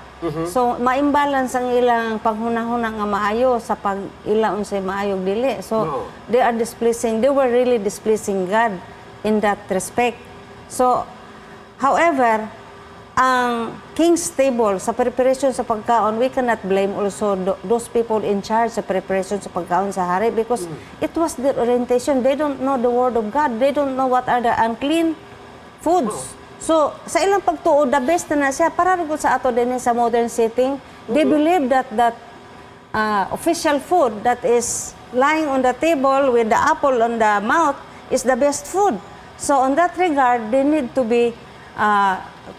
So, ma-imbalance ang ilang panghunahuna nga maayo sa pag ila unsay maayo dili. So, Oo. They are displeasing, they were really displeasing God in that respect. So, however, ang king's table sa preparation sa pagkaon, we cannot blame also those people in charge sa preparation sa pagkaon sa hari because it was their orientation. They don't know the word of God. They don't know what are the unclean foods. So, sa ilang pagtuo, the best na na siya. Para rin sa ato din sa modern setting, they believe that that official food that is lying on the table with the apple on the mouth is the best food. So on that regard, they need to be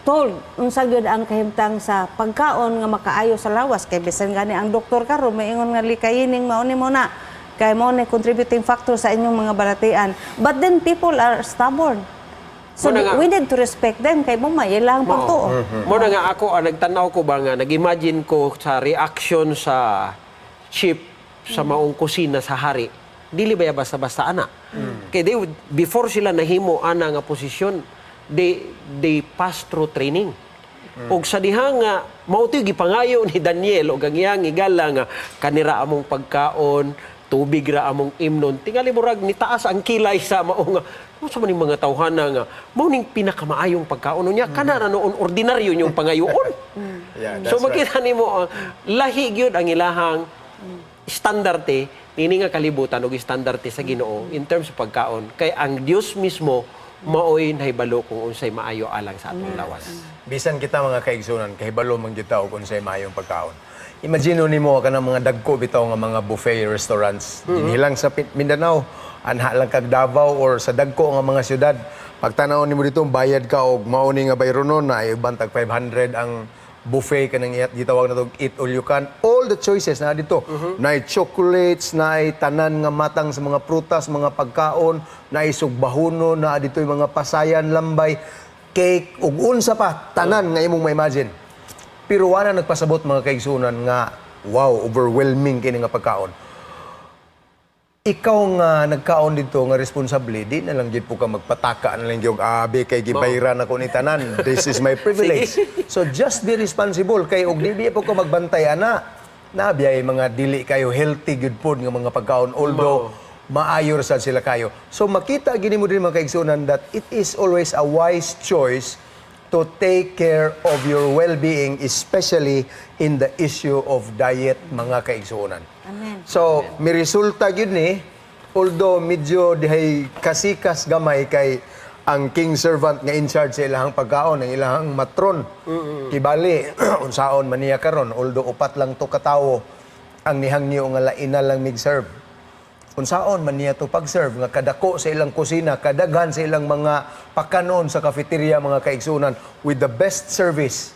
told unsa gyud ang kahimtang sa pagkaon nga makaayo sa lawas, kay bisan gani ang doktor karon maingon nga likayining mao ni mo na kay mao ni contributing factor sa inyong mga balatian. But then people are stubborn. So Mao na nga. We need to respect them kay mo may ilang pagtuo. Mo na nga ako, nagtanaw ko ba nga, nag-imagine ko sa reaction sa chief sa maong kusina sa hari. Dili ba ya basta-basta ana? Kay they would, before sila nahimo ana nga posisyon, they pass through training. Og sa diha nga mao to'y gipangayo ni Daniel og ang iyang higala nga kanira among pagkaon, tubig ra among imnon. Tingali murag nitaas ang kilay sa mao nga unsa man ning mga tawhana nga mao ning pinakamaayong pagkaon unya kana ra noon ordinaryo yung pangayoon. Yeah, So that's right. makita nimo, lahi gyud ang ilahang Standarte nini nga kalibutan og standarte sa Ginoo in terms of pagkaon, kay ang Dios mismo maoy nahibalo kung unsay maayo alang sa atong lawas. Bisan kita, mga kaigsunan, kahibalo man kita og unsay maayong pagkaon. Imagine nimo kanang mga dagko bitaw nga mga buffet restaurants dinhi lang sa Mindanao, anha lang kag Davao or sa dagko nga mga syudad. Pagtanaw nimo dito, bayad ka og mao ni nga bayronon na uban tag 500 ang buffet kanang iyat gitawag na tog eat all you can. All the choices na dito. Naay chocolates, naay tanan nga matang sa mga prutas, mga pagkaon, naay sugbahuno, naa dito yung mga pasayan, lambay, cake, ug unsa pa, tanan nga imong ma-imagine. Pero wala nagpasabot, mga kaigsunan, nga wow, overwhelming kini nga pagkaon. Ikaw nga nagkaon dito nga responsable, di na lang gid po ka magpataka na lang gyud, "Abi kay gibayran ako ni tanan. This is my privilege." So just be responsible kay og di biya po ka magbantay ana. Nabiyay mga dili kayo healthy good food nga mga pagkaon, although maayo ra sad sila kayo. So makita gini mo din, mga kaigsunan, that it is always a wise choice to take care of your well-being, especially in the issue of diet, mga kaigsuonan. Amen. So, may resulta gyud ni, although medyo dihay kasikas gamay kay ang king servant nga in charge sa ilahang pagkaon, ang ilahang matron. Kibali, unsaon man niya karon, although upat lang to katawo ang nihangyo nga laina lang mig-serve. Unsaon man niya to pag-serve nga kadako sa ilang kusina, kadaghan sa ilang mga pakanon sa cafeteria, mga kaigsunan, with the best service.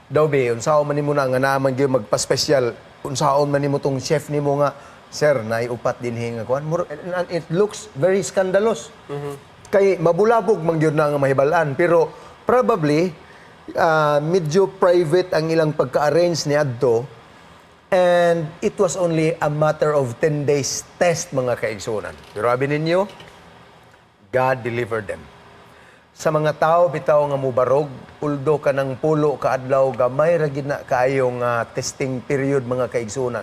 Daw be, unsaon man nimo na nga naa man gyud magpa-special, unsaon man nimo tong chef nimo nga, "Sir, naay upat dinhi nga kuan." And it looks very scandalous. Kay mabulabog man gyud na nga mahibal-an, pero probably medyo private ang ilang pagka-arrange ni adto. And it was only a matter of 10 days test, mga kaigsunan. Pero abi ninyo, God delivered them. Sa mga tao bitaw nga mubarog, although kanang 10 ka adlaw, gamay ra gid na kaayo nga testing period, mga kaigsunan.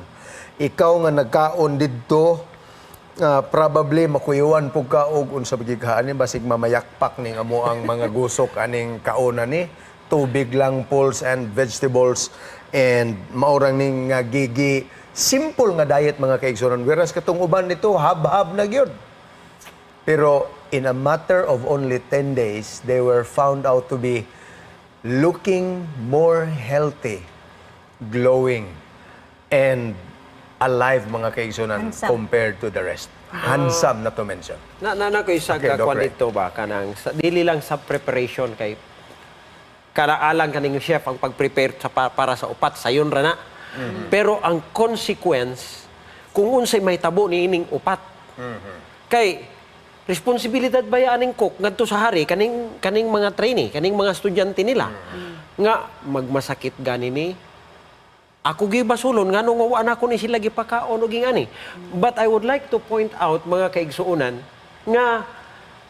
Ikaw nga nagkaon didto, probably makuyuan pug ka og unsa ba gid ani, basig mamayakpak ning amo ang mga gusok aning kaonan ni tubig lang, pulse and vegetables and maurang ning nga gigi simple nga diet, mga kaigsunan, whereas katong uban nito hab-hab na gyud. Pero in a matter of only 10 days, they were found out to be looking more healthy, glowing, and alive, mga kaigsunan, Handsome. Compared to the rest. Handsome, not to mention. Na na na ko isa Okay, ka Doc kwan Ray. dito ba kanang sa, dili lang sa preparation, kay karaalang kaning chef ang pag-prepare para sa upat sayon ra na. Pero ang consequence kung unsay mahitabo ni ining upat. Kay responsibilidad ba aning cook ngadto sa hari kaning kaning mga trainee, kaning mga estudyante nila nga magmasakit gani ni ako gibasulon ngano nga wa na ko ni sila gipakaon og ingani. But I would like to point out, mga kaigsuonan, nga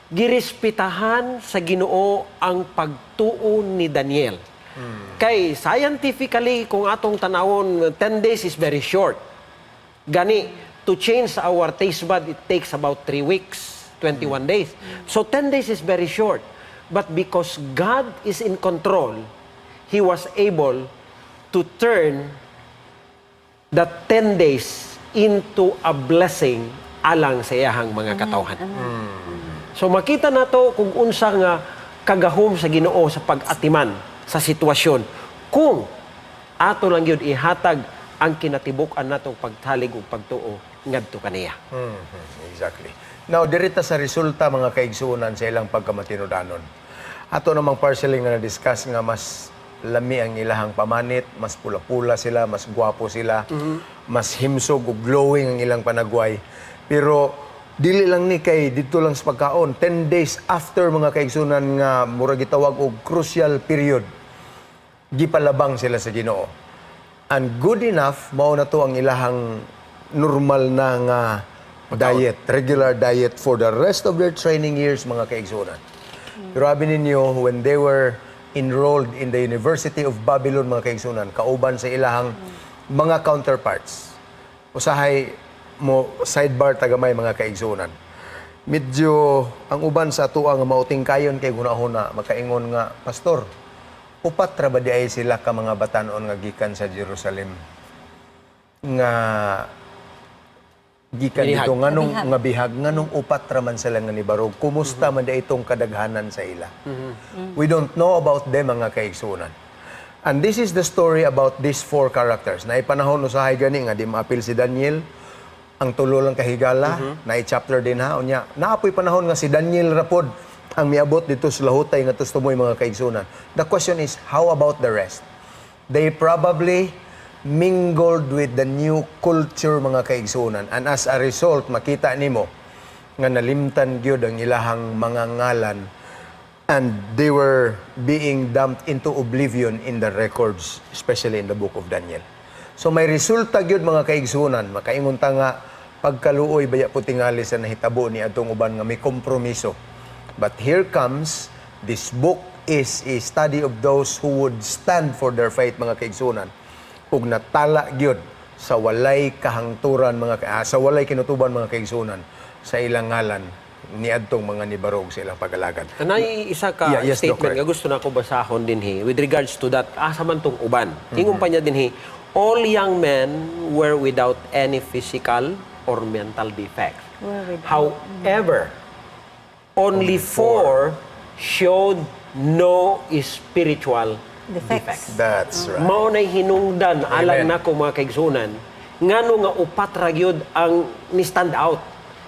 girespetahan sa Ginoo ang pagtuo ni Daniel. Kay scientifically, kung atong tanawon, 10 days is very short. Gani to change our taste bud, it takes about 3 weeks, 21 days. So 10 days is very short. But because God is in control, he was able to turn that 10 days into a blessing alang sa iyahang mga katawhan. So makita nato kung unsa nga kagahom sa Ginoo sa pag-atiman sa sitwasyon kung ato lang gyud ihatag ang kinatibuk-an natong pagtalig ug pagtuo ngadto kaniya. Exactly. Now, dirita sa resulta, mga kaigsuonan, sa ilang pagkamatinudanon. Ato namang partially nga na-discuss nga mas lami ang ilahang pamanit, mas pula-pula sila, mas gwapo sila, mas himsog ug glowing ang ilang panagway. Pero dili lang ni kay dito lang sa pagkaon. 10 days after, mga kaigsunan, nga mura gitawag og crucial period, gipalabang sila sa Ginoo. And good enough, mao na to ang ilahang normal na nga diet, regular diet for the rest of their training years, mga kaigsunan. Pero abi ninyo, when they were enrolled in the University of Babylon, mga kaigsunan, kauban sa ilahang mga counterparts. Usahay mo sidebar tagamay, mga kaigsunan. Medyo ang uban sa atoa nga mauting kayon kay gunahuna makaingon nga, "Pastor, upat ra ba di ay sila ka mga batanon nga gikan sa Jerusalem nga Gikan Binihag. dito nganong nga bihag, nganong upat ra man sila nga nibarog? Kumusta man da itong kadaghanan sa ila? We don't know about them, mga kaigsunan. And this is the story about these four characters. Naipanahon usahay gani nga di maapil si Daniel, ang tulo lang kahigala, na chapter din ha. Unya, naapoy panahon nga si Daniel rapod ang miabot dito sa lahutay nga tustumoy, mga kaigsunan. The question is, how about the rest? They probably mingled with the new culture, mga kaigsunan. And as a result, makita nimo nga nalimtan gyud ang ilahang mga ngalan and they were being dumped into oblivion in the records, especially in the book of Daniel. So may resulta gyud, mga kaigsunan, makaingon ta nga pagkaluoy baya po tingali sa nahitabo ni atong uban nga may kompromiso. But here comes this book is a study of those who would stand for their faith, mga kaigsunan, ug natala gyud sa walay kahangturan sa walay kinutuban, mga kaigsunan, sa ilang ngalan niadtong mga nibarog sa ilang pag-alagad. Anay isa ka Yeah, yes, statement Doc Ray. nga gusto na ko basahon dinhi with regards to that, asa man tong uban. Ingon pa niya dinhi, all young men were without any physical or mental defect. Were without. However, only four showed no spiritual defects. defects. That's right. Mao nay hinungdan alang Amen. nako, mga kaigsunan, ngano nga upat ra gyud ang ni stand out.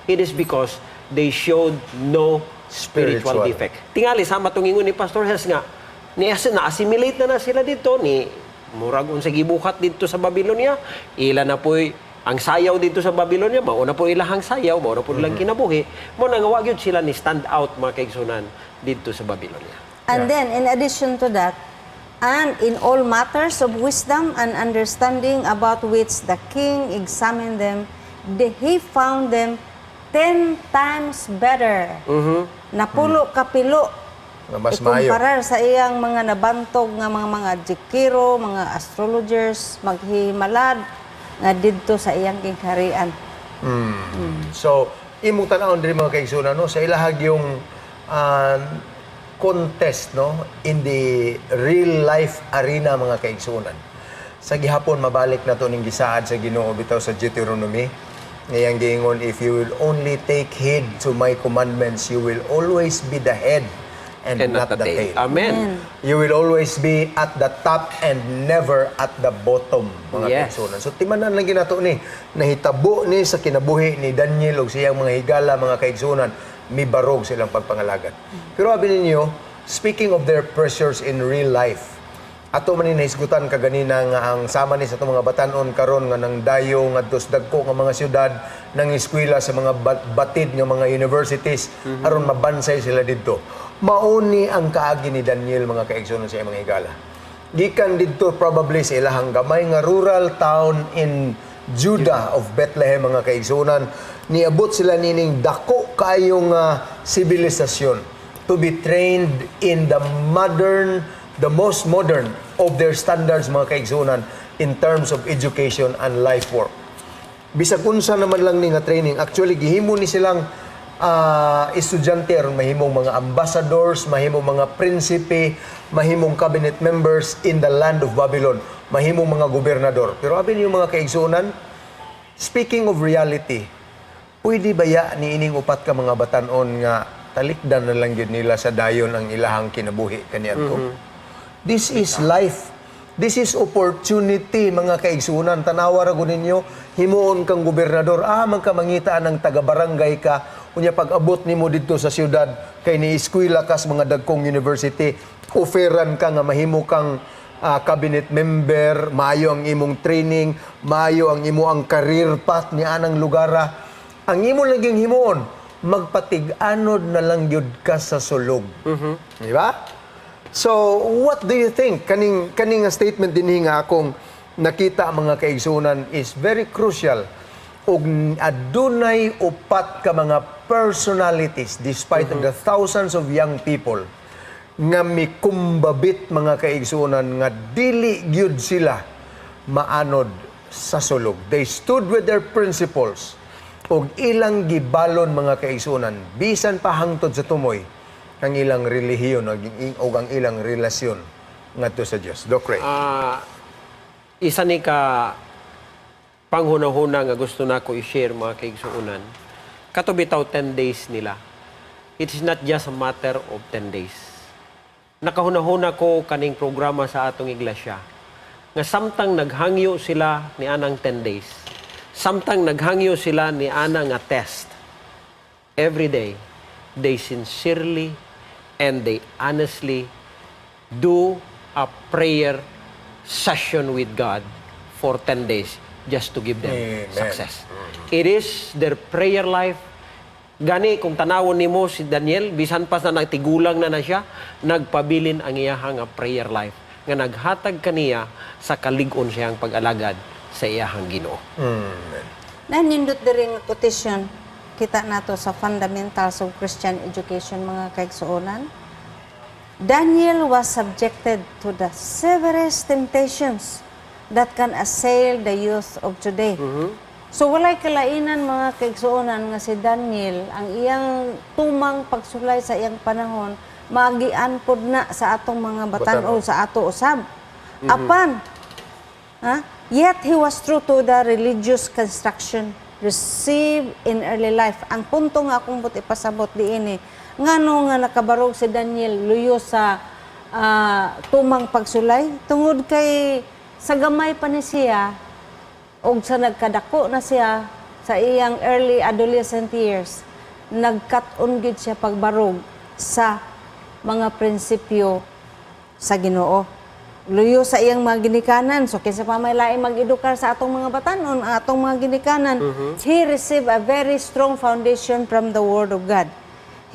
It is because they showed no spiritual Spiritual. defect. Tingali sama tong ingon ni Pastor Hess nga ni na assimilate na na sila dito ni murag unsa gibuhat dito sa Babylonia, ila na po'y ang sayaw dito sa Babylonia, mao na po ilahang sayaw, mao na po ilang kinabuhi, mao na nga wa gyud sila ni stand out, mga kaigsunan, dito sa Babylonia. And then, in addition to that, and in all matters of wisdom and understanding about which the king examined them, he found them 10 times better. Napulo kapilo. Nga mas maayo. Ikumparar sa iyang mga nabantog nga mga jikiro, mga astrologers, maghimalad nga didto sa iyang gingharian. So, imong tan-awon diri, mga kaigsunan, no, sa ilahag yung contest, no, in the real life arena, mga kaigsunan. Sa gihapon mabalik na to ning gisaad sa Ginoo bitaw sa Deuteronomy. Ngayang giingon, "If you will only take heed to my commandments, you will always be the head and not the tail." Amen. You will always be at the top and never at the bottom, mga kaigsunan. So timanan lang ginato ni nahitabo ni sa kinabuhi ni Daniel ug siyang mga higala, mga kaigsunan, mibarog silang pagpangalagad. Pero abi ninyo, speaking of their pressures in real life, ato man ni nahisgutan kaganina nga ang sama ni sa atong mga batanon karon nga nang dayo ngadto sa dagko nga mga syudad, nang eskwela sa mga batid nga mga universities aron mabansay sila didto. Mauni ang kaagi ni Daniel, mga kaigsunan, sa iyang mga higala. Gikan didto probably sa ilahang gamay nga rural town in Judah of Bethlehem, mga kaigsunan, niabot sila nining dako kaayong sibilisasyon to be trained in the modern, the most modern of their standards, mga kaigsunan, in terms of education and life work. Bisag unsa naman lang ni nga training, actually gihimo ni silang estudyante aron mahimong mga ambassadors, mahimong mga prinsipe, mahimong cabinet members in the land of Babylon, mahimong mga gobernador. Pero abi niyo, mga kaigsunan, speaking of reality, pwede ba ya ni ining upat ka mga batanon nga talikdan na lang gyud nila sa dayon ang ilahang kinabuhi kaniadto? This is life. This is opportunity, mga kaigsunan. Tanawa ra gud ninyo, himuon kang gobernador, man ka mangita ng taga-barangay ka, unya pag-abot nimo didto sa syudad kay ni-eskwela ka sa mga dagkong university, offeran ka nga mahimo kang cabinet member, maayo ang imong training, maayo ang imo ang career path ni anang lugara. Ang imo lang yung himuon, magpatig-anod na lang gyud ka sa sulog. Di ba? So, what do you think? Kaning nga statement dinhi nga akong nakita, mga kaigsunan, is very crucial. Ug adunay upat ka mga personalities despite of the thousands of young people nga mikumbabit, mga kaigsunan, nga dili gyud sila maanod sa sulog. They stood with their principles ug ilang gibalon, mga kaigsunan, bisan pa hangtod sa tumoy ang ilang relihiyon ug ang ilang relasyon ngadto sa Dios. Doc Ray. Isa ni ka Panghuna-huna nga gusto nako i-share, mga kaigsuonan. Kato bitaw 10 days nila. It is not just a matter of 10 days. Nakahuna-huna ko kaning programa sa atong iglesia. Nga samtang naghangyo sila ni anang 10 days. Samtang naghangyo sila ni ana nga test. Every day, they sincerely and they honestly do a prayer session with God for 10 days just to give them Amen. success. It is their prayer life. Gani, kung tanawon nimo si Daniel, bisan pa sa nagtigulang na na siya, nagpabilin ang iyahang nga prayer life nga naghatag kaniya sa kalig-on siyang pag-alagad sa iyahang Ginoo. Nanindot diri nga quotation kita nato sa Fundamentals of Christian Education, mga kaigsuonan. "Daniel was subjected to the severest temptations that can assail the youth of today." So walay kalainan, mga kaigsuonan, nga si Daniel, ang iyang tumang pagsulay sa iyang panahon, maagian pod na sa atong mga batan-o, sa ato usab. Apan, ha? "Yet he was true to the religious instruction received in early life." Ang punto nga akong buot ipasabot diini, ngano nga nakabarog si Daniel luyo sa tumang pagsulay? Tungod kay sa gamay pa ni siya og sa nagkadako na siya sa iyang early adolescent years, nagkat-on gid siya pagbarog sa mga prinsipyo sa Ginoo. Luyo sa iyang mga ginikanan. So kinsa pa may laing mag-edukar sa atong mga batanon, ang atong mga ginikanan. He received a very strong foundation from the Word of God.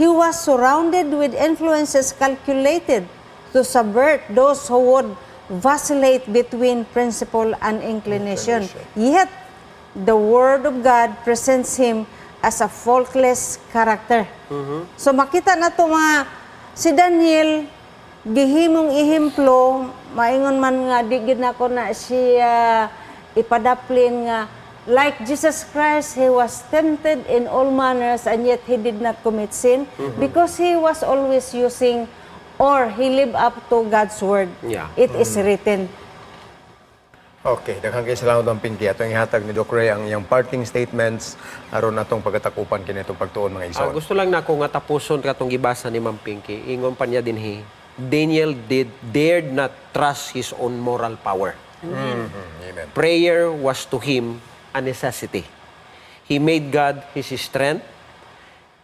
He was surrounded with influences calculated to subvert those who would vacillate between principle and inclination. Yet, the Word of God presents him as a faultless character. So makita na to mga si Daniel gihimong ehemplo, maingon man nga di gid nako na siya ipadaplin nga like Jesus Christ, he was tempted in all manners and yet he did not commit sin because he was always using or he lived up to God's word. "It is written." Okay, daghang kay salamat, Ma'am Pinky. Atong ihatag ni Doc Ray ang iyang parting statements aron atong pagkatakupan kini itong pagtuon, mga igsoon. Gusto lang nako nga tapuson katong gibasa ni Ma'am Pinky. Ingon pa niya dinhi, Daniel did dared not trust his own moral power. Amen. Prayer was to him a necessity. He made God his strength,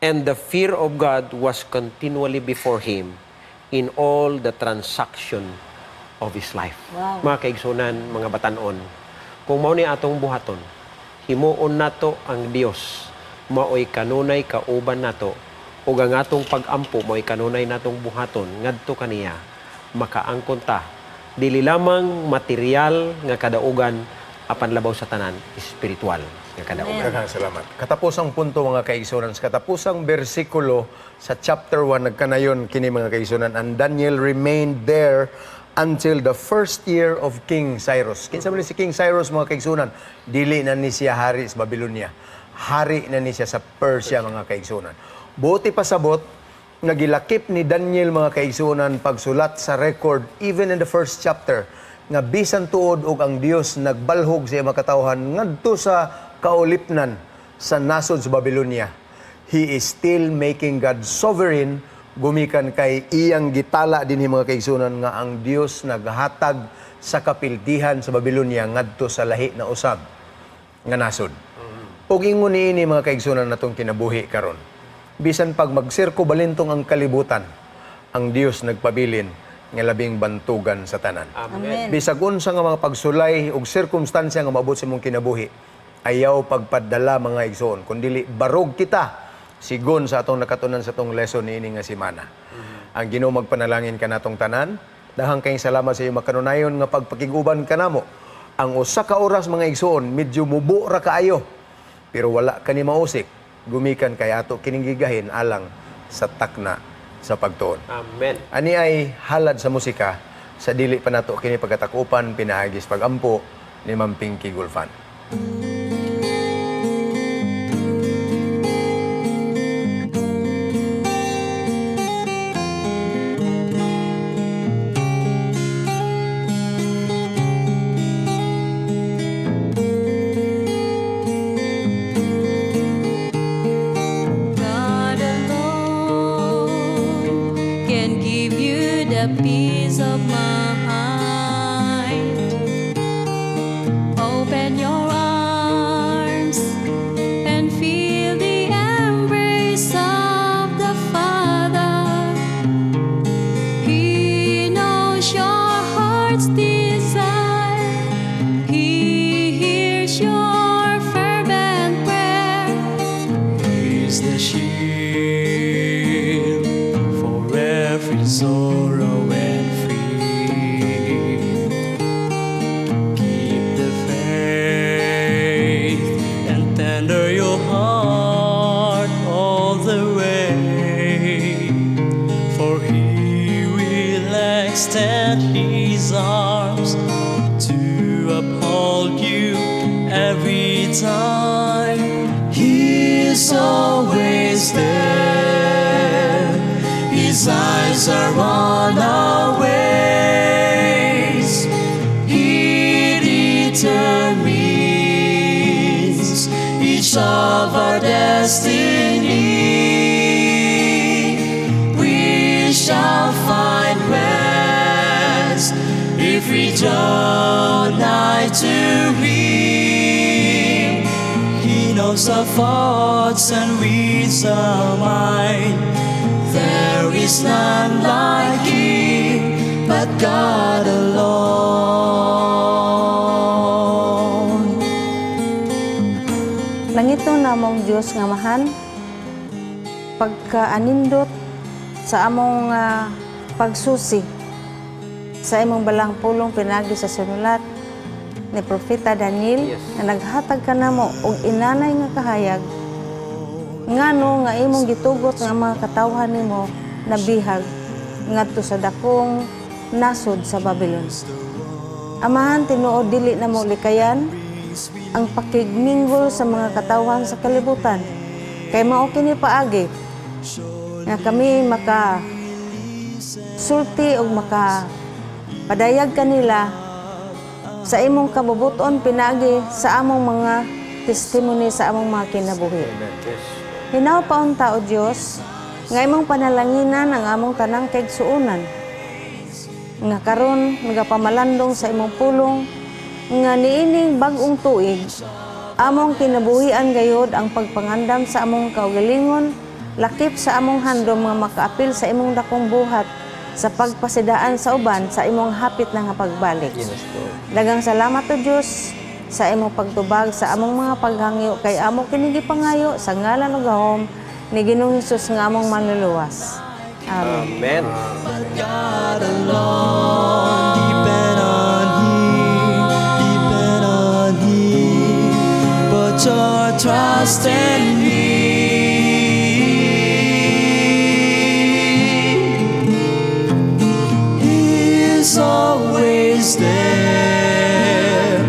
and the fear of God was continually before him in all the transaction of his life. Mga kaigsunan, mga batanon, kung mao ni atong buhaton, himuon nato ang Dios, maoy kanunay kauban nato, ug ang atong pag-ampo maoy kanunay natong buhaton ngadto kaniya, makaangkon ta dili lamang material nga kadaugan apan labaw sa tanan espiritual nga kadaugan. Daghang salamat. Katapusang punto, mga kaigsunan, sa katapusang bersikulo sa chapter 1 nagkanayon kini, mga kaigsunan, "And Daniel remained there until the first year of King Cyrus." Kinsa man ni si King Cyrus, mga kaigsunan? Dili na ni siya hari sa Babylonia. Hari na ni siya sa Persia, mga kaigsunan. Buot ipasabot nga gilakip ni Daniel, mga kaigsunan, pagsulat sa record even in the first chapter nga bisan tuod og ang Dios nagbalhog sa iyang mga katawhan ngadto sa kaulipnan sa nasod sa Babylonia, he is still making God sovereign gumikan kay iyang gitala dinhi, mga kaigsunan, nga ang Dios naghatag sa kapildihan sa Babylonia ngadto sa lahi na usab nga nasod. Ug ingon niini, mga kaigsunan, natong kinabuhi karon. Bisan pag magsirko balintong ang kalibutan, ang Dios nagpabilin nga labing bantugan sa tanan. Amen. Bisag unsa nga mga pagsulay ug sirkumstansya nga maabot sa imong kinabuhi, ayaw pagpadala, mga igsoon, kundili barog kita sigon sa atong nakatunan sa atong lesson niini nga semana. Ang Ginoo magpanalangin kanatong tanan. Daghang kayong salamat sa iyong makanunayon nga pagpakig-uban kanamo. Ang usa ka oras, mga igsoon, medyo mubo ra kaayo. Pero wala kani mausik gumikan kay ato kining gigahin alang sa takna sa pagtuon. Amen. Ani ay halad sa musika sa dili pa nato kini pagkatakupan pinaagi sa pagampo ni Ma'am Pinky Gulfan. a peace of mind. Open your arms and feel the embrace of the Father. He knows your heart's desire. He hears your fervent prayer. He's the shield for every sorrow and fear. Keep the faith and tender your heart all the way, for He will extend His arms to uphold you every time. He's always there. His eyes are on our ways. He determines each of our destiny. We shall find rest if we draw nigh to Him. He knows our thoughts and reads our mind. There is none like Him but God alone. Langitnon namong Dios nga Amahan, pagkaanindot sa among pagsusi sa imong balaang pulong pinaagi sa sinulat ni Propeta Daniel nga naghatag kanamo og inanay nga kahayag ngano nga imong gitugot nga mga katawhan nimo nabihag ngadto sa dakong nasod sa Babylon. Amahan, tinuod dili namo likayan ang pakigminggol sa mga katawhan sa kalibutan. Kay mao kini paagi nga kami maka sulti og maka padayag kanila sa imong kabubuton pinaagi sa among mga testimony sa among mga kinabuhi. Hinaw paunta o Dios nga imong panalanginan ang among tanang kaigsuonan nga karon nagapamalandong sa imong pulong nga niining bag-ong tuig among kinabuhian gayod ang pagpangandam sa among kaugalingon, lakip sa among handom nga makaapil sa imong dakong buhat sa pagpasidaan sa uban sa imong hapit na nga pagbalik. Daghang salamat o Dios sa imong pagtubag sa among mga paghangyo kay amo kini gipangayo sa ngalan ug gahom ni Ginoong Hesus nga among manluluwas. Amen. Amen. God alone, depend on Him, depend on Him. Put your trust in Him. He's always there.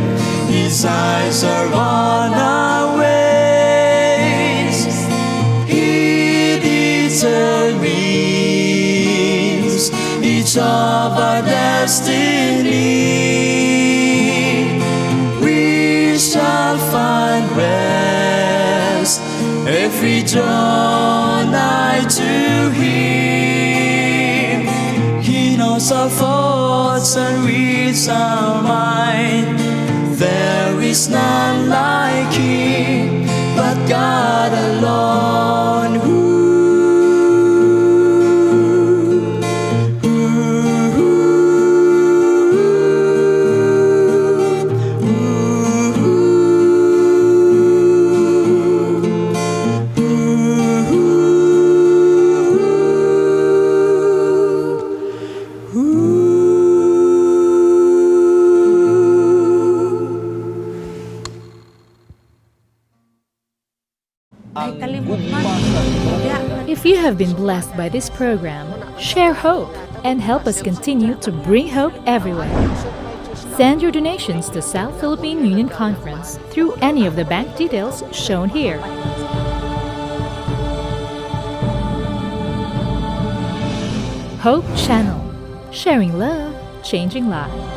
His eyes are on our ways. He determines each of our destiny. We shall find rest if we draw nigh to Him. He knows our thoughts and reads our mind. There is none like Him but God alone. Ooh, ooh, ooh, ooh, ooh, ooh. Ay, kalimot man. If you have been blessed by this program, share hope and help us continue to bring hope everywhere. Send your donations to South Philippine Union Conference through any of the bank details shown here. Hope Channel, sharing love, changing lives.